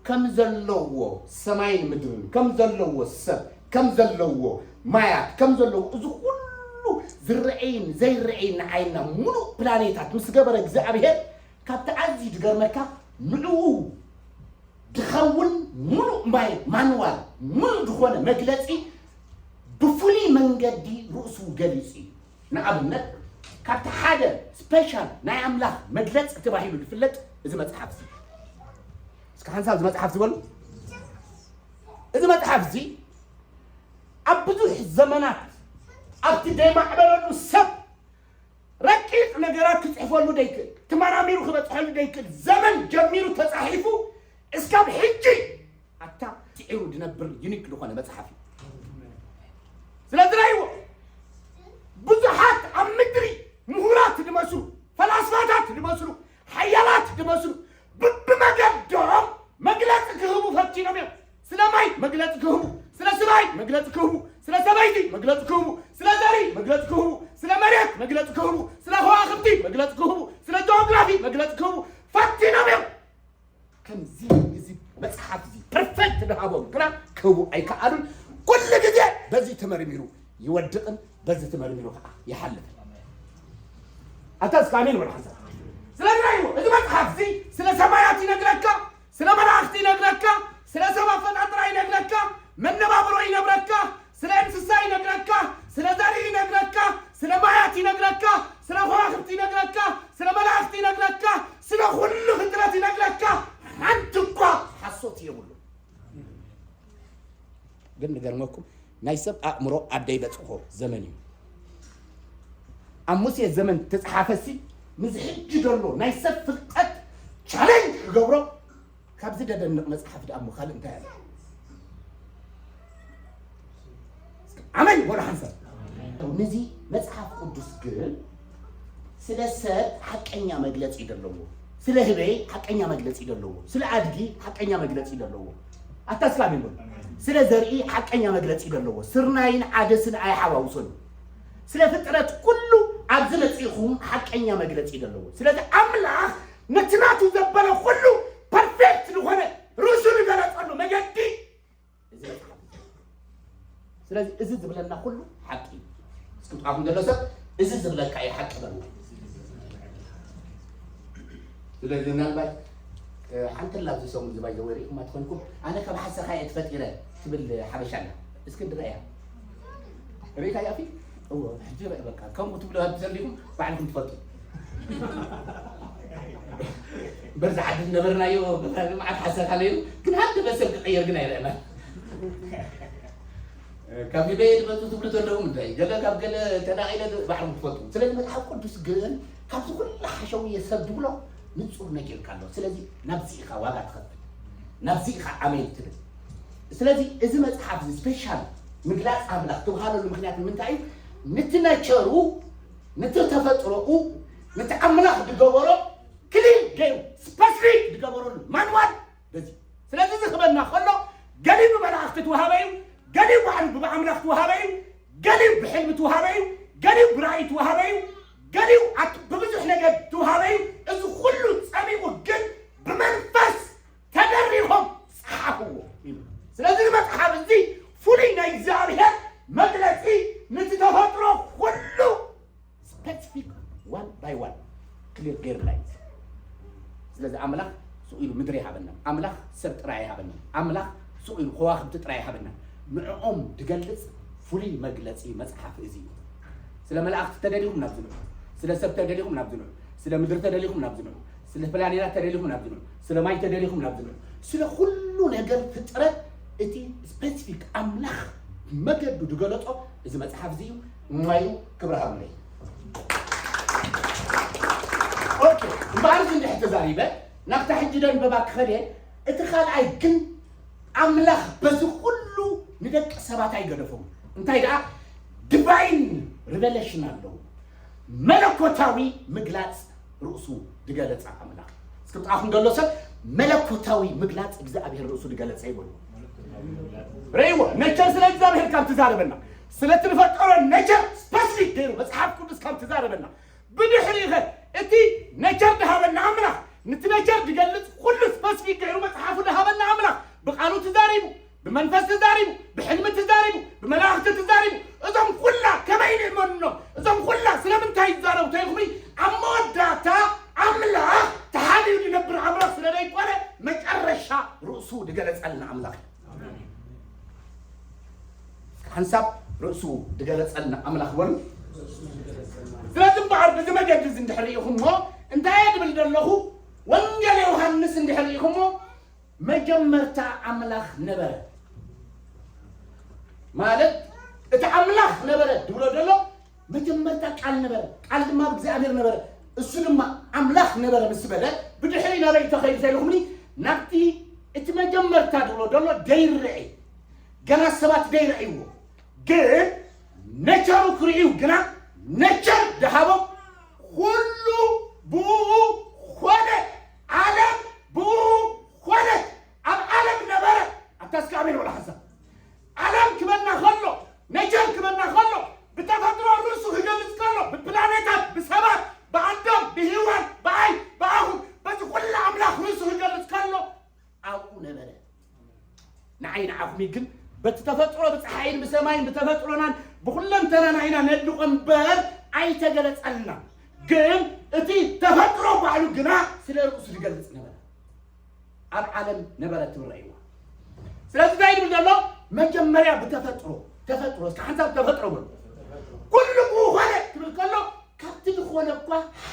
ከም ዘለዎ ሰማይን ምድርን ከም ዘለዎ ሰብ ከም ዘለዎ ማያት ከም ዘለዎ እዚ ኩሉ ዝረአይን ዘይረአይን ንዓይና ሙሉእ ፕላኔታት ምስ ገበረ እግዚኣብሔር ካብቲ ኣዝዩ ዝገርመካ ንዕኡ ድኸውን ሙሉእ ማይ ማንዋል ሙሉእ ዝኾነ መግለጺ ብፍሉይ መንገዲ ርእሱ ገሊጹ እዩ። ንኣብነት ካብቲ ሓደ ስፔሻል ናይ ኣምላኽ መግለጺ ተባሂሉ ዝፍለጥ እዚ መጽሓፍ እዚ እስከ ሓንሳብ እዚ መጽሓፍ ዝበሉ እዚ መጽሓፍ እዚ ኣብ ብዙሕ ዘመናት ኣብቲ ዘይማዕበለሉ ሰብ ረቂቕ ነገራት ክጽሕፈሉ ደይክእል፣ ተመራሚሩ ክበጽሐሉ ደይክእል ዘመን ጀሚሩ ተጻሒፉ እስካብ ሕጂ ኣታ ስዒሩ ዝነብር ዩኒክ ዝኾነ መጽሓፍ እዩ። ስለዚ ራይዎ ብዙሓት ኣብ ምድሪ ምሁራት ዝመስሉ ፈላስፋታት ዝመስሉ ሓያላት ዝመስሉ ብብመገዶም መግለጺ ክህቡ ፈቲኖም እዮም። ስለ ማይ መግለጺ ክህቡ፣ ስለ ስማይ መግለጺ ክህቡ፣ ስለ ሰበይቲ መግለጺ ክህቡ፣ ስለ ዘርኢ መግለጺ ክህቡ፣ ስለ መሬት መግለጺ ክህቡ፣ ስለ ከዋኽብቲ መግለጺ ክህቡ፣ ስለ ጂኦግራፊ መግለጺ ክህቡ ፈቲኖም እዮም። ከምዚ እዚ መጽሓፍ እዚ ፐርፌክት ዝሃቦም ግና ክህቡ ኣይከኣሉን። ኩሉ ግዜ በዚ ተመርሚሩ ይወድቕን በዚ ተመርሚሩ ከዓ ይሓልፍን። ኣታ እስከ ኣሜን በሉ ሓንሳብ። ስለዚ ራእይዎ እዚ መጽሓፍ እዚ ስለ ሰማያት ይነግረካ፣ ስለ መላእኽቲ ይነግረካ፣ ስለ ሰብ ኣፈጣጥራ ይነግረካ፣ መነባብሮ ይነግረካ፣ ስለ እንስሳ ይነግረካ፣ ስለ ዘርኢ ይነግረካ፣ ስለ ማያት ይነግረካ፣ ስለ ከዋኽብቲ ይነግረካ፣ ስለ መላእኽቲ ይነግረካ፣ ስለ ኩሉ ፍጥረት ይነግረካ። ሓንቲ እኳ ሓሶት የብሉ። ግን ንገርመኩም ናይ ሰብ ኣእምሮ ኣብ ደይበጽሖ ዘመን እዩ። ኣብ ሙሴ ዘመን ተጽሓፈሲ ምስ ሕጂ ዘሎ ናይ ሰብ ፍልጠት ቻሌንጅ ክገብሮ ካብዚ ደደንቕ መጽሓፍ ደኣ እሞ ካልእ እንታይ ኣሎ? ኣመን ይበሉ ሓንሳብ። ነዚ መጽሓፍ ቅዱስ ግን ስለ ሰብ ሓቀኛ መግለጺ እዩ ዘለዎ፣ ስለ ህበይ ሓቀኛ መግለጺ እዩ ዘለዎ፣ ስለ ኣድጊ ሓቀኛ መግለጺ እዩ ዘለዎ። ኣታ እስከ ኣሜን በሉ። ስለ ዘርኢ ሓቀኛ መግለጺ እዩ ዘለዎ፣ ስርናይን ዓደስን ኣይሓዋውሶን። ስለ ፍጥረት ኩሉ ኣብዚ መጺእኹም ሓቀኛ መግለጺ እዩ ዘለዎ። ስለዚ ኣምላኽ ነቲ ናቱ ዘበለ ኩሉ ፐርፌክት ዝኾነ ርእሱ ዝገለጸሉ መገዲ እዚ መጽሓፍ። ስለዚ እዚ ዝብለና ኩሉ ሓቂ እዩ። እስኪ ጥቓኹም ዘሎ ሰብ እዚ ዝብለካ እዩ ሓቂ በሉ። ስለዚ ምናልባት ሓንቲ ላብ ዝሰሙን ዝባይ ዘወሪእኩም ኣትኾንኩም ኣነ ካብ ሓሰኻ እየ ተፈጢረ ትብል ሓበሻ ኣላ። እስኪ እንድረእያ ርእካ ያፊ እዎ ሕጂ ርእ በቃ ከምኡ ትብሉ ኣብ ዘሊኹም ባዕልኩም ትፈልጡ። በዚ ዓዲ ዝነበርናዮ መዓት ሓሰኻ ነይሩ ግን ሓደ መሰል ክቐየር ግን ኣይረእናን። ካብ ሊበየ ዝመፁ ትብሉ ዘለኹም እንታይ ገለ ካብ ገለ ተዳቒለ ባዕልኩም ትፈልጡ። ስለዚ መፅሓፍ ቅዱስ ግን ካብዚ ኩሉ ሓሸውየ ሰብ ዝብሎ ንፁር ነጊርካ ኣሎ። ስለዚ ናብዚ ኢኻ ዋጋ ትኸፍል፣ ናብዚ ኢኻ ኣሜን ትብል። ስለዚ እዚ መፅሓፍ እዚ ስፔሻል ምግላፅ ኣምላኽ ተባሃለሉ ምክንያት ንምንታይ እዩ? ንቲ ነቸሩ ንቲ ተፈጥሮኡ ንቲ ኣምላኽ ዝገበሮ ክሊን ገይሩ ስፐሲፊክ ዝገበረሉ ማንዋል በዚ። ስለዚ እዚ ክበና ከሎ ገሊኡ ብመላእኽቲ ተዋሃበ እዩ፣ ገሊኡ ባዕሉ ብኣምላኽ ተዋሃበ እዩ፣ ገሊኡ ብሕልሚ ተዋሃበ እዩ፣ ገሊኡ ብራእይ ተዋሃበ እዩ፣ ገሊኡ ኣት- ብብዙሕ ነገር ተዋሃበ እዩ። እዚ ኩሉ ጸሚቑ ግን ብመንፈስ ተደሪኾም ጸሓፍዎ ይብል። ስለዚ እዚ መጽሓፍ እዚ ፍሉይ ናይ እግዚኣብሔር መግለጺ ንቲ ተፈጥሮ ኩሉ ስፔሲፊክ ዋን ሰብ ጥራይ ኣይሃበና። ኣምላኽ ስቕ ኢሉ ከዋኽብቲ ጥራይ ኣይሃበና። ንዕኦም ዝገልጽ ፍሉይ መግለጺ መጽሓፍ እዚ እዩ። ስለ መላእኽቲ ተደሊኹም ናብዚ ንዑ። ስለ ሰብ ተደሊኹም ናብዚ ንዑ። ስለ ምድሪ ተደሊኹም ናብዚ ንዑ። ስለ ፕላኔታት ተደሊኹም ናብዚ ንዑ። ስለ ማይ ተደሊኹም ናብዚ ንዑ። ስለ ኩሉ ነገር ፍጥረት እቲ ስፔሲፊክ ኣምላኽ መገዱ ዝገለጾ እዚ መጽሓፍ እዚ እዩ። እማዩ ክብሪ ሃብለይ። ኦኬ፣ እምበኣር እዚ እንድሕር ተዛሪበ ናብታ ሕጂ ደንበባ ክኸደ፣ እቲ ካልኣይ ግን ኣምላኽ በዚ ኩሉ ንደቂ ሰባት ኣይገደፎም። እንታይ ደኣ ዲቫይን ሪቨሌሽን ኣለዎ፣ መለኮታዊ ምግላጽ ርእሱ ዝገለጸ ኣምላኽ። እስኪ ብጣዕኹም ዘሎ ሰብ መለኮታዊ ምግላጽ እግዚኣብሔር ርእሱ ዝገለጸ ይበሉ። ርእይዎ፣ ነቸር ስለ እግዚኣብሔር ካብ ትዛረበና፣ ስለቲ ዝፈጠሮ ነቸር ስፐሲፊክ ገይሩ መጽሓፍ ቅዱስ ካብ ትዛረበና፣ ብድሕሪኡ ኸ እቲ ነቸር ዝሃበና ኣምላኽ፣ ነቲ ነቸር ዝገልጽ ኩሉ ስፐሲፊክ ገይሩ መጽሓፉ ዝሃበና ኣምላኽ ብቓሉ ተዛሪቡ፣ ብመንፈስ ተዛሪቡ፣ ብሕልሚ ተዛሪቡ፣ ብመላእኽቲ ተዛሪቡ፣ እዞም ኩላ ከመይ ንእመኖም? እዞም ኩላ ስለምንታይ ይዛረቡ ተይልኩምኒ፣ ኣብ መወዳእታ ኣምላኽ ተሓልዩ ዝነብር ኣምላኽ ስለ ዘይኮነ፣ መጨረሻ ርእሱ ዝገለጸልና ኣምላኽ እዩ። ሓንሳብ ርእሱ ዝገለጸልና ኣምላኽ በሉ። ስለዚ እምበኣር፣ በዚ መገዲ እዚ እንድሕር ርኢኹሞ፣ እንታይ እየ ዝብል ዘለኹ? ወንጌል ዮሃንስ እንድሕር ርኢኹሞ፣ መጀመርታ ኣምላኽ ነበረ። ማለት፣ እቲ ኣምላኽ ነበረ ዝብሎ ዘሎ፣ መጀመርታ ቃል ነበረ፣ ቃል ድማ ብእግዚኣብሔር ነበረ፣ እሱ ድማ ኣምላኽ ነበረ ምስ በለ፣ ብድሕሪ ናበይ ተኸይዱ ተይልኹምኒ፣ ናብቲ እቲ መጀመርታ ዝብሎ ዘሎ ዘይረአ፣ ገና ሰባት ዘይረኣይዎ፣ ግን ነቸሩ ክርእዩ ግና ነቸር ዝሃቦም፣ ኩሉ ብኡ ኾነ፣ ዓለም ብኡ ኾነት፣ ኣብ ዓለም ነበረ። ኣታ እስከ ኣሜን በሉ ሓንሳብ። ዓለም ክበና ከሎ፣ ነቸር ክበና ከሎ፣ ብተፈጥሮ ርእሱ ክገልጽ ከሎ፣ ብፕላኔታት፣ ብሰባት፣ ብኣዳም፣ ብሄዋን፣ ብኣይ፣ ብኣኹም፣ በዚ ኩሉ ኣምላኽ ርእሱ ክገልጽ ከሎ፣ ኣብኡ ነበረ። ንዓይ ንዓኹም ግን በቲ ተፈጥሮ፣ ብጸሓይን ብሰማይን፣ ብተፈጥሮናን ብኹለንተናና ኢና ነድንቖ እምበር ኣይተገለጸልናን። ግን እቲ ተፈጥሮ ባዕሉ ግና ስለ ርእሱ ዝገልጽ ነበረ። ኣብ ዓለም ነበረት ትብል ረእይዋ። ስለዚ እንታይ ይብል ዘሎ? መጀመርያ ብተፈጥሮ፣ ተፈጥሮ፣ እስከ ሓንሳብ ተፈጥሮ በሉ። ኩሉ ብኡ ኾነ ክብል ከሎ፣ ካብቲ ዝኾነ እኳ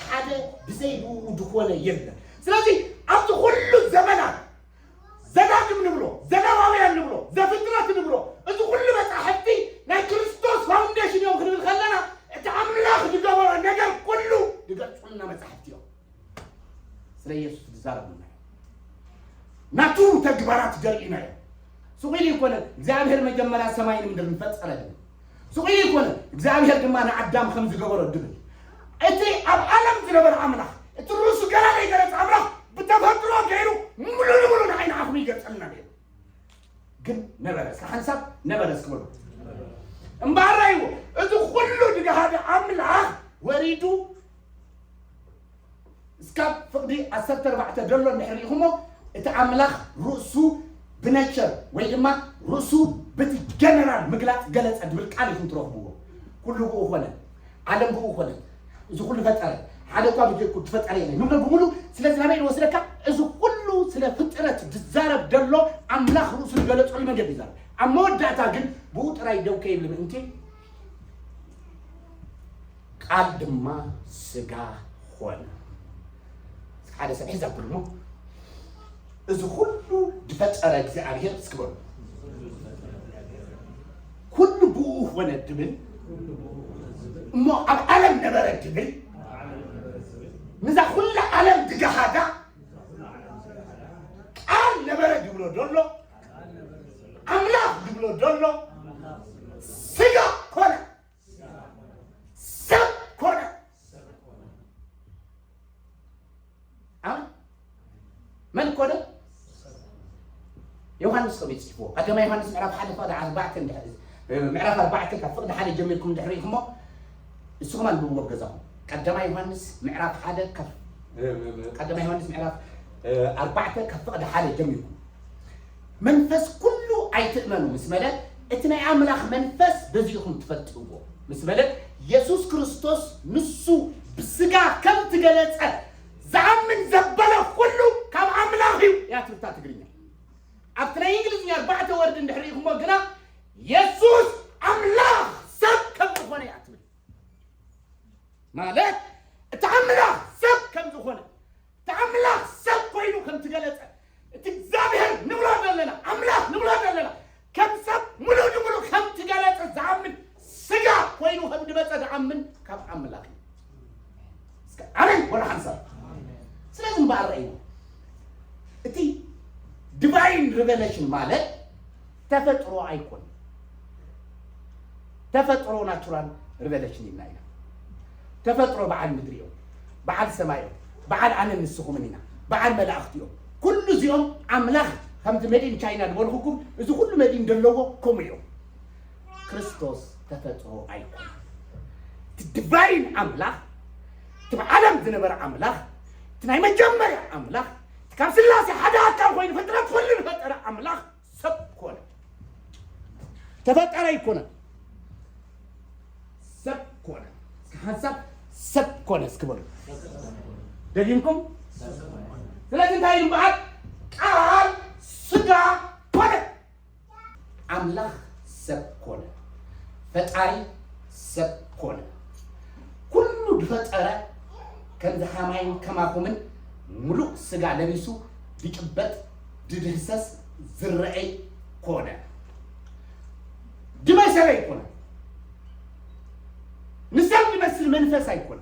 ሓደ ብዘይ ብኡ ዝኾነ የለን። ስለዚ ኣብዚ ኩሉ ዘመናት ዘዳግም ንብሎ፣ ዘሌዋውያን ንብሎ፣ ዘፍጥረት ንብሎ፣ እዚ ኩሉ መጻሕፍቲ ናይ ክርስቶስ ፋውንዴሽን እዮም ክንብል ከለና፣ እቲ ኣምላኽ ዝገበሮ ነገር ኩሉ ዝገልጹልና መጻሕፍቲ እዮም። ስለ ኢየሱስ ዝዛረቡና እዮም። ናቱ ተግባራት ዘርእዩና እዮም። ስቕ ኢሉ ይኮነ እግዚኣብሔር መጀመርያ ሰማይን ምድርን ፈጠረ ድብል። ስቕ ኢሉ ይኮነ እግዚኣብሔር ድማ ንኣዳም ከም ዝገበሮ ድብል። እቲ ኣብ ዓለም ዝነበረ ኣምላኽ፣ እቲ ርእሱ ገና ዘይገለጸ ኣምላኽ ብተፈጥሮ ገይሩ ሙሉ ንሙሉ ንዓይ ንዓኹም ይገልጸልና ነይሩ። ግን ነበረ፣ እስከ ሓንሳብ ነበረ እስኪ በሉ። እምበኣር ራእይዎ፣ እዚ ኩሉ ዝገሃደ ኣምላኽ ወሪዱ እስካብ ፍቕዲ ዓሰርተ ኣርባዕተ ዘሎ እንድሕር ርኢኹሞ፣ እቲ ኣምላኽ ርእሱ ብነቸር ወይ ድማ ርእሱ በቲ ጀነራል ምግላጽ ገለጸ ድብል ቃል ኢኹም ትረኽብዎ። ኩሉ ብኡ ኾነ፣ ዓለም ብኡ ኾነ፣ እዚ ኩሉ ፈጠረ። ሓደ እኳ ብጀኩ ትፈጠረ የለን። ንብሎ ብምሉ ስለዚ ናበይ ዝወስደካ? እዚ ኩሉ ስለ ፍጥረት ዝዛረብ ዘሎ ኣምላኽ ርእሱ ዝገለጸሉ መንገዲ ይዛረብ። ኣብ መወዳእታ ግን ብኡ ጥራይ ደው ከይብል ምእንቲ ቃል ድማ ስጋ ኾነ። ሓደ ሰብ ሒዛ ብልሞ፣ እዚ ኩሉ ዝፈጠረ እግዚኣብሔር እስኪ በሉ። ኩሉ ብኡ ኾነ ድብል፣ እሞ ኣብ ዓለም ነበረ ድብል፣ ንዛ ኩላ ዓለም ድገሃዳ ቃል ነበረ ድብሎ ደሎ፣ ኣምላኽ ድብሎ ደሎ፣ ስጋ ኮነ። ሰብ ኮነ። ኣሜን። መን ኮነ? ዮሃንስ ከመይ ጽሕፍዎ? ቀዳማይ ዮሃንስ ምዕራፍ ሓደ ፍቕዲ ኣርባዕተ እንድሕር፣ ምዕራፍ ኣርባዕተ ካብ ፍቕዲ ሓደ ጀሚርኩም እንድሕር ርኢኹሞ፣ ንስኹም ኣንብብዎ ኣብ ገዛኹም። ቀዳማይ ዮሃንስ ምዕራፍ ሓደ ካብ፣ ቀዳማይ ዮሃንስ ምዕራፍ ኣርባዕተ ካብ ፍቕዲ ሓደ ጀሚርኩም። መንፈስ ኩሉ ኣይትእመኑ ምስ በለ፣ እቲ ናይ ኣምላኽ መንፈስ በዚ ኢኹም ትፈልጥዎ ምስ በለ፣ የሱስ ክርስቶስ ንሱ ብስጋ ከም ትገለጸ ዝኣምን ዘበለ ኩሉ ካብ ኣምላኽ እዩ። እያ ትብታ ትግርኛ። ግና የሱስ ኣምላኽ ሰብ ከም ዝኾነ እያ ትብል። ማለት እቲ ኣምላኽ ሰብ ከም ዝኾነ፣ እቲ ኣምላኽ ሰብ ኮይኑ ከም ትገለጸ፣ እቲ እግዚኣብሔር ንብሎ ዘለና፣ ኣምላኽ ንብሎ ዘለና ከም ሰብ ምሉእ ንምሉእ ከም ትገለጸ ዝኣምን፣ ስጋ ኮይኑ ከም ድመጸ ዝኣምን ካብ ኣምላኽ እዩ። እስከ ኣሜን በሉ ሓንሳብ። ስለዚ እምበኣር ረእይዎ፣ እቲ ዲቫይን ሪቨሌሽን ማለት ተፈጥሮ ኣይኮን። ተፈጥሮ ናቹራል ሪቨሌሽን ኢልና ኢና። ተፈጥሮ በዓል ምድሪ እዮም፣ በዓል ሰማይ እዮም፣ በዓል ኣነን ንስኹምን ኢና፣ በዓል መላእኽቲ እዮም። ኩሉ እዚኦም ኣምላኽ ከምቲ መዲን ቻይና ዝበልኹኩም፣ እዚ ኩሉ መዲን ዘለዎ ከምኡ እዮም። ክርስቶስ ተፈጥሮ ኣይኮን። እቲ ዲቫይን ኣምላኽ፣ እቲ ብዓለም ዝነበረ ኣምላኽ፣ እቲ ናይ መጀመርያ ኣምላኽ፣ እቲ ካብ ስላሴ ሓደ ኣካል ኮይኑ ፍጥረት ኩሉ ዝፈጠረ ኣምላኽ ሰብ ኮነ። ተፈጠረ ኣይኮነን፣ ሰብ ኮነ። እስኪ ሓንሳብ ሰብ ኮነ እስኪ በሉ። ደጊምኩም? ስለዚ እንታይ እዩ እምበኣር? ቃል ስጋ ኮነ። ኣምላኽ ሰብ ኮነ። ፈጣሪ ሰብ ኮነ። ኩሉ ዝፈጠረ ከምዚ ከማይን ከማኹምን ምሉእ ስጋ ለቢሱ ዝጭበጥ ዝድህሰስ ዝረኣይ ኮነ። ድመሰበ ኣይኮነ። ንሰብ ዝመስል መንፈስ ኣይኮነ።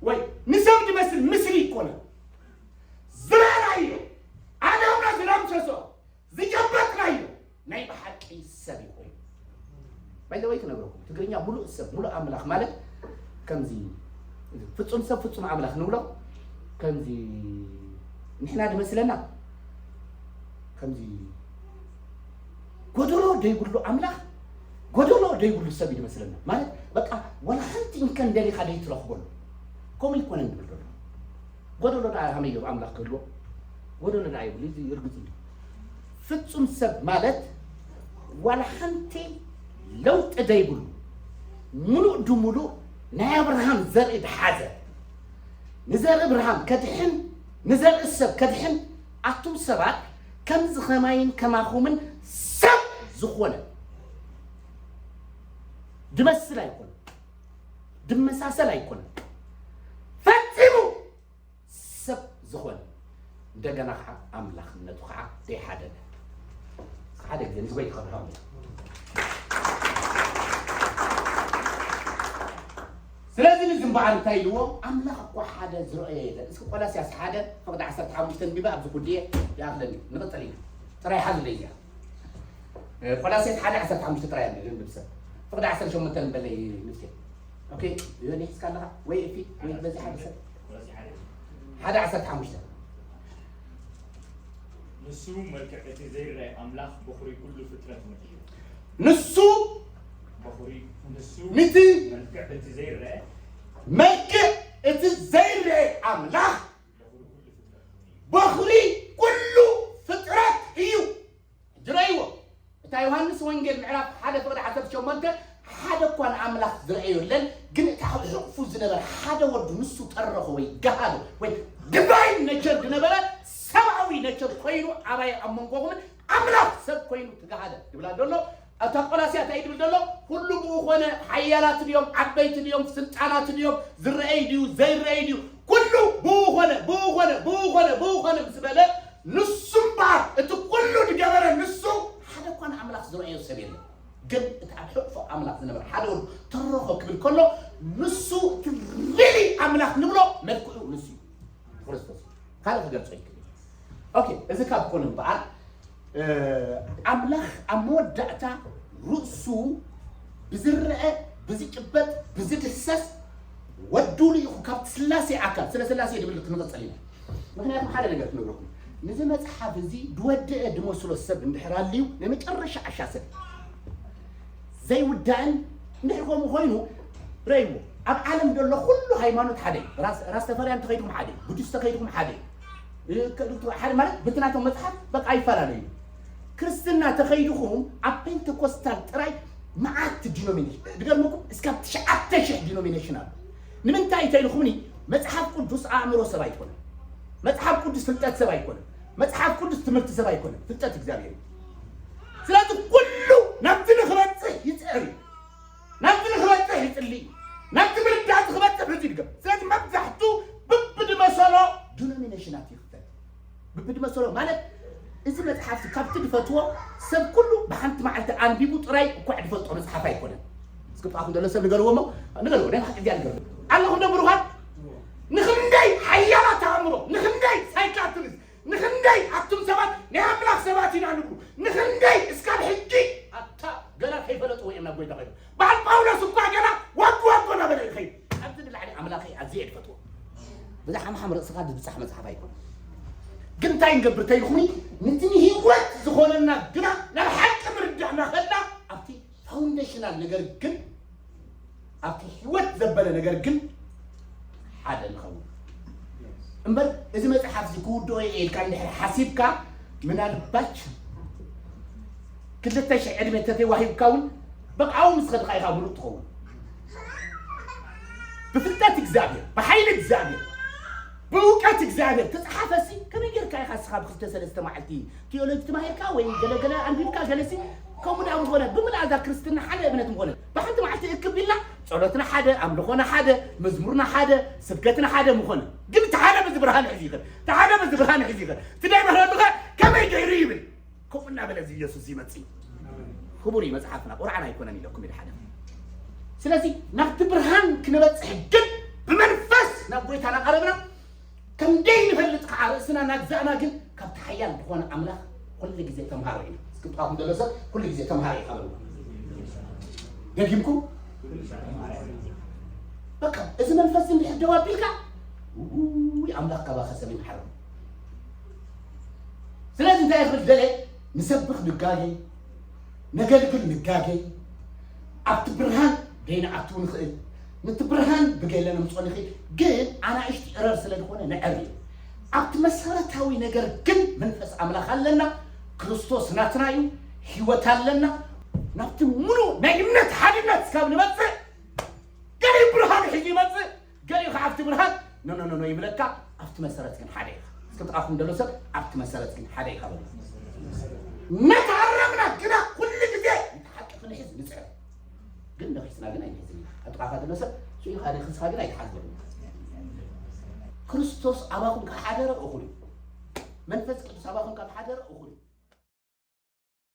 ወይ ንሰብ ዝመስል ምስሊ ኣይኮነ። ዝረኣናዮ፣ ኣእዳውና ዝዳምሰሶ፣ ዝጨበጥናዮ ናይ ብሓቂ ሰብ እዩ ኮይኑ። ባይ ዘ ወይ ክነግረኩም፣ ትግርኛ ሙሉእ ሰብ፣ ሙሉእ ኣምላኽ ማለት ከምዚ ፍጹም ሰብ፣ ፍጹም ኣምላኽ ንብሎ፣ ከምዚ ንሕና ዝመስለና፣ ከምዚ ጎደሎ ደይብሉ ኣምላኽ፣ ጎደሎ ደይብሉ ሰብ እዩ ዝመስለና። ማለት በቃ ዋላ ሓንቲ እንከን ደሊኻ ደይትረኽበሉ። ከምኡ ይኮነን ንብል ዘሎ። ጎደሎ ደኣ ከመይ ገይሩ ኣምላኽ ክህልዎ? ጎደሎ ደኣ ይብሉ፣ እዚ ርግጽ እዩ። ፍጹም ሰብ ማለት ዋላ ሓንቲ ለውጢ ዘይብሉ፣ ምሉእ ድምሉእ ናይ ኣብርሃም ዘርኢ ዝሓዘ፣ ንዘርኢ ኣብርሃም ከድሕን፣ ንዘርኢ ሰብ ከድሕን፣ ኣቱም ሰባት ከምዚ ከማይን ከማኹምን ሰብ ዝኾነ ድመስል ኣይኮነን፣ ድመሳሰል ኣይኮነን። ፈጺሙ ሰብ ዝኾነ፣ እንደገና ከዓ ኣምላኽነቱ ከዓ ዘይሓደነ። ሓደ ግዜ ምስ ጎይታ ክብርሃም። ስለዚ ንዚ እምበኣር እንታይ ኢልዎ? ኣምላኽ እኮ ሓደ ዝረኣዮ የለን። እስኪ ቆላስያስ ሓደ ፍቕዲ ዓሰርተ ሓሙሽተ ንቢባ ኣብዚ ኩዲየ ይኣኽለኒ። ንቕጽል ኢና። ጥራይ ሓዙለይ እዚኣ። እ፣ ቆላስያስ ሓደ ዓሰርተ ሓሙሽተ ጥራይ ኣንብብ ሰብ። ፍቕዲ ዓሰርተ ሸሞንተ ንበለይ ንፍቴ። ኦኬ፣ ዮኒ ሒዝካ ኣለኻ? ወይ እፊ፣ ወይ በዚ ሓደ ሰብ። ሓደ ዓሰርተ ሓሙሽተ። ንሱ መልክዕ እቲ ዘይረአ ኣምላኽ በኹሪ ኩሉ ፍጥረት እዩ። ንሱ በኹሪ፣ ንሱ ንቲ መልክዕ እቲ ዘይረአ መልክዕ እቲ ዘይረአ ኣምላኽ በኹሪ ኩሉ ፍጥረት እዩ። በኹሪ ኩሉ ፍጥረት እዩ። ሕጂ ረእይዎ። እታ ዮሃንስ ወንጌል ምዕራፍ ሓደ ፍቕዲ ዓሰርተ ሸሞንተ፣ ሓደ እኳ ንኣምላኽ ዝረኣዮ የለን፣ ግን እቲ ኣብ ሕቑፉ ዝነበረ ሓደ ወዱ ንሱ ተረኾ ወይ ገሃዶ ወይ ዲቫይን ነቸር ዝነበረ ሰብኣዊ ነቸር ኮይኑ ኣባይ ኣብ መንጎኹምን ኣምላኽ ሰብ ኮይኑ ተገሃደ ይብላ ዘሎ። ኣብታ ቆላስያ እንታይ ይብል ዘሎ? ኩሉ ብኡ ኮነ፣ ሓያላት ድዮም፣ ዓበይቲ ድዮም፣ ስልጣናት ድዮም፣ ዝረኣይ ድዩ፣ ዘይረኣይ ድዩ፣ ኩሉ ብኡ ኮነ፣ ብኡ ኮነ፣ ብኡ ኮነ፣ ብኡ ኮነ ምስ በለ፣ ንሱ እምበኣር እቲ ኩሉ ዝገበረ ንሱ፣ ሓደ እኳ ንኣምላኽ ዝረኣዮ ሰብ የለን። ግን እቲ ኣብ ሕቑፎ ኣምላኽ ዝነበረ ሓደ ወዱ ተረኾ ክብል ከሎ፣ ንሱ እቲ ሪሊ ኣምላኽ ንብሎ መልክዑ ንሱ እዩ። ክርስቶስ ካልእ ክገልጾ ይክእል እዩ። ኦኬ፣ እዚ ካብ ኮነ እምበኣር፣ እ፣ ኣምላኽ ኣብ መወዳእታ ርእሱ ብዝረአ፣ ብዝጭበጥ፣ ብዝድህሰስ ወዱ ልኢኹ ካብቲ ስላሴ ኣካል፣ ስለ ስላሴ ድብል ክንቕጽል ኢና። ምኽንያቱ ሓደ ነገር ክነግረኩም። ነዚ መጽሓፍ እዚ ድወደአ ድመስሎ ሰብ እንድሕር ኣልዩ፣ ናይ መጨረሻ ዓሻ ሰብ። ዘይውዳእን እንድሕር ከምኡ ኮይኑ፣ ረእይዎ። ኣብ ዓለም ዘሎ ኩሉ ሃይማኖት ሓደ እዩ። ራስ-፣ ራስተፋርያን ተኸይድኩም ሓደ እዩ። ቡዲስት ተኸይድኩም ሓደ እዩ። እ፣ ከ-፣ ሓደ ማለት በቲ ናቶም መጽሓፍ በቃ ኣይፈላለዩ። ክርስትና ተኸይድኹም ኣብ ፔንቴኮስታል ጥራይ መዓት ዲኖሚኔሽን፣ ድገርመኩም፣ እስካብ ትሽዓተ ሽሕ ዲኖሚኔሽን ኣሎ። ንምንታይ እንተ ኢልኩምኒ፣ መጽሓፍ ቅዱስ ኣእምሮ ሰብ ኣይኮነን። መጽሓፍ ቅዱስ ፍልጠት ሰብ ኣይኮነን። መጽሓፍ ቅዱስ ትምህርቲ ሰብ ኣይኮነን። ፍልጠት እግዚኣብሔር እዩ። ስለዚ ኩሉ ናብቲ ንክበፅሕ ይፅዕር እዩ። ናብቲ ንክበፅሕ ይፅሊ እዩ። ናብቲ ምርዳእ ንክበፅሕ ብዙ ይድገም። ስለዚ መብዛሕቱ ብብድመሰሎ ዲኖሚኔሽናት ይኽፈት። ብብድመሰሎ ማለት እዚ መፅሓፍ እዚ ካብቲ ድፈትዎ ሰብ ኩሉ ብሓንቲ መዓልቲ ኣንቢቡ ጥራይ እኳዕ ድፈልጦ መፅሓፍ ኣይኮነን። እስክብጣኹም ዘሎ ሰብ ንገርዎ እሞ ንገርዎ ናይ ሓቂ እዚኣ ንገርዎ ኣለኹም ዶ ብሩኻት? ንክንደይ ሓያላት ኣእምሮ ንክንደይ ሳይካትሪስት ንክንደይ ኣቱም ሰባት ናይ ኣምላኽ ሰባት ኢና ንብሉ ንክንደይ እስካብ ሕጂ ኣታ ገና ከይፈለጥዎ እዮም ናብ ጎይታ ከይዱ። በዓል ጳውሎስ እኳ ገና ዋጎ ዋጎ እናበለ ይኸይድ። ካብዚ ንላዕሊ ኣምላኸይ ኣዝየ እየ ዝፈትዎ። ብዛ ሓምሓም ርእስኻ ዝብጻሕ መጽሓፍ ኣይኮነ። ግን እንታይ ንገብር ተይልኹኒ ነቲ ንህይወት ዝኾነና ግና ናብ ሓቂ ምርዳእና ከድና ኣብቲ ፋውንዴሽናል ነገር ግን ኣብቲ ህይወት ዘበለ ነገር ግን ሓደ ንኸውን እምበር እዚ መፅሓፍ እዚ ክውድኦ እየ ኢልካ እንድሕር ሓሲብካ ምናልባች ክልተ ሽሕ ዕድመ ተተዋሂብካ እውን ብቃው ምስ ኸድካ ኢኻ ምሉእ ትኸውን። ብፍልጠት እግዚኣብሔር ብሓይሊ እግዚኣብሔር ብእውቀት እግዚኣብሔር ተፅሓፈሲ ከመይ ጌርካ ኢኻ ስኻ ብክልተ ሰለስተ መዓልቲ ቴዎሎጂ ተማሂርካ ወይ ገለገለ ኣንቢብካ ገለሲ ከምኡ ዳ ምኾነ ብምልኣ እዛ ክርስትና ሓደ እምነት ምኾነ ብሓንቲ መዓልቲ እክብ ኢልና ጸሎትና ሓደ ኣምልኾና ሓደ መዝሙርና ሓደ ስብከትና ሓደ ምኾነ ግን እቲ ሓደ በዚ ብርሃን ሕዚ ይኸድ እቲ ሓደ በዚ ብርሃን ሕዚ ይኸድ እቲ ናይ ብርሃን ከ ከመይ ገይሩ ይብል ከምኡ እናበለ እዚ ኢየሱስ ይመጽእ ክቡር እዩ መጽሓፍና ቁርዓን ኣይኮነን ኢለኩም ኢለ ሓደ ስለዚ ናብቲ ብርሃን ክንበጽሕ ግን ብመንፈስ ናብ ጎይታ ናቐረብና ከምደይ ንፈልጥ ከዓ ርእስና ናግዛእና ግን ካብቲ ሓያል ዝኾነ ኣምላኽ ኩሉ ግዜ ተምሃሮ ኢና እስክጥቃኹም ዘሎ ሰብ ኩሉ ግዜ ተምሃሮ እዩ ካበሉ ደጊምኩም በቃ እዚ መንፈስ እንድሕር ደው ኣቢልካ ውይ ኣምላኽ ካባኸ ሰብ ይምሓሮ ስለዚ እንታይ ክብል ደለ ንሰብኽ ንጋገይ ነገልግል ንጋገይ ኣብቲ ብርሃን ደይንኣቱ ንኽእል ነቲ ብርሃን ብገለ ነምፅኦ ንኽእል ግን ኣናእሽቲ እረር ስለ ዝኾነ ንዕር እዩ ኣብቲ መሰረታዊ ነገር ግን መንፈስ ኣምላኽ ኣለና ክርስቶስ ናትና እዩ ህይወት ኣለና ናብቲ ሙሉ ናይ እምነት ሓድነት ስካብ ንመፅእ ገሊኡ ብርሃን ሒዙ ይመፅእ ገሊኡ ከዓ ኣብቲ ብርሃን ኖኖኖኖ ይብለካ ኣብቲ መሰረት ግን ሓደ ኢኻ እስክጥቃኹም ደሎ ሰብ ኣብቲ መሰረት ግን ሓደ ኢኻ በሉ እናተኣረምና ግና ኩሉ ግዜ ነቲ ሓቂ ክንሕዝ ንፅዕር ግን ነኺስና ግን ኣይንሕዝን ኢና ኣብ ጥቃኻ ዘሎ ሰብ ስኡ ኢኻ ደኺስካ ግን ኣይትሓዝ በሉ ክርስቶስ ኣባኹም ካብ ሓደረ እኹል እዩ መንፈስ ቅዱስ ኣባኹም ካብ ሓደረ እኹል እዩ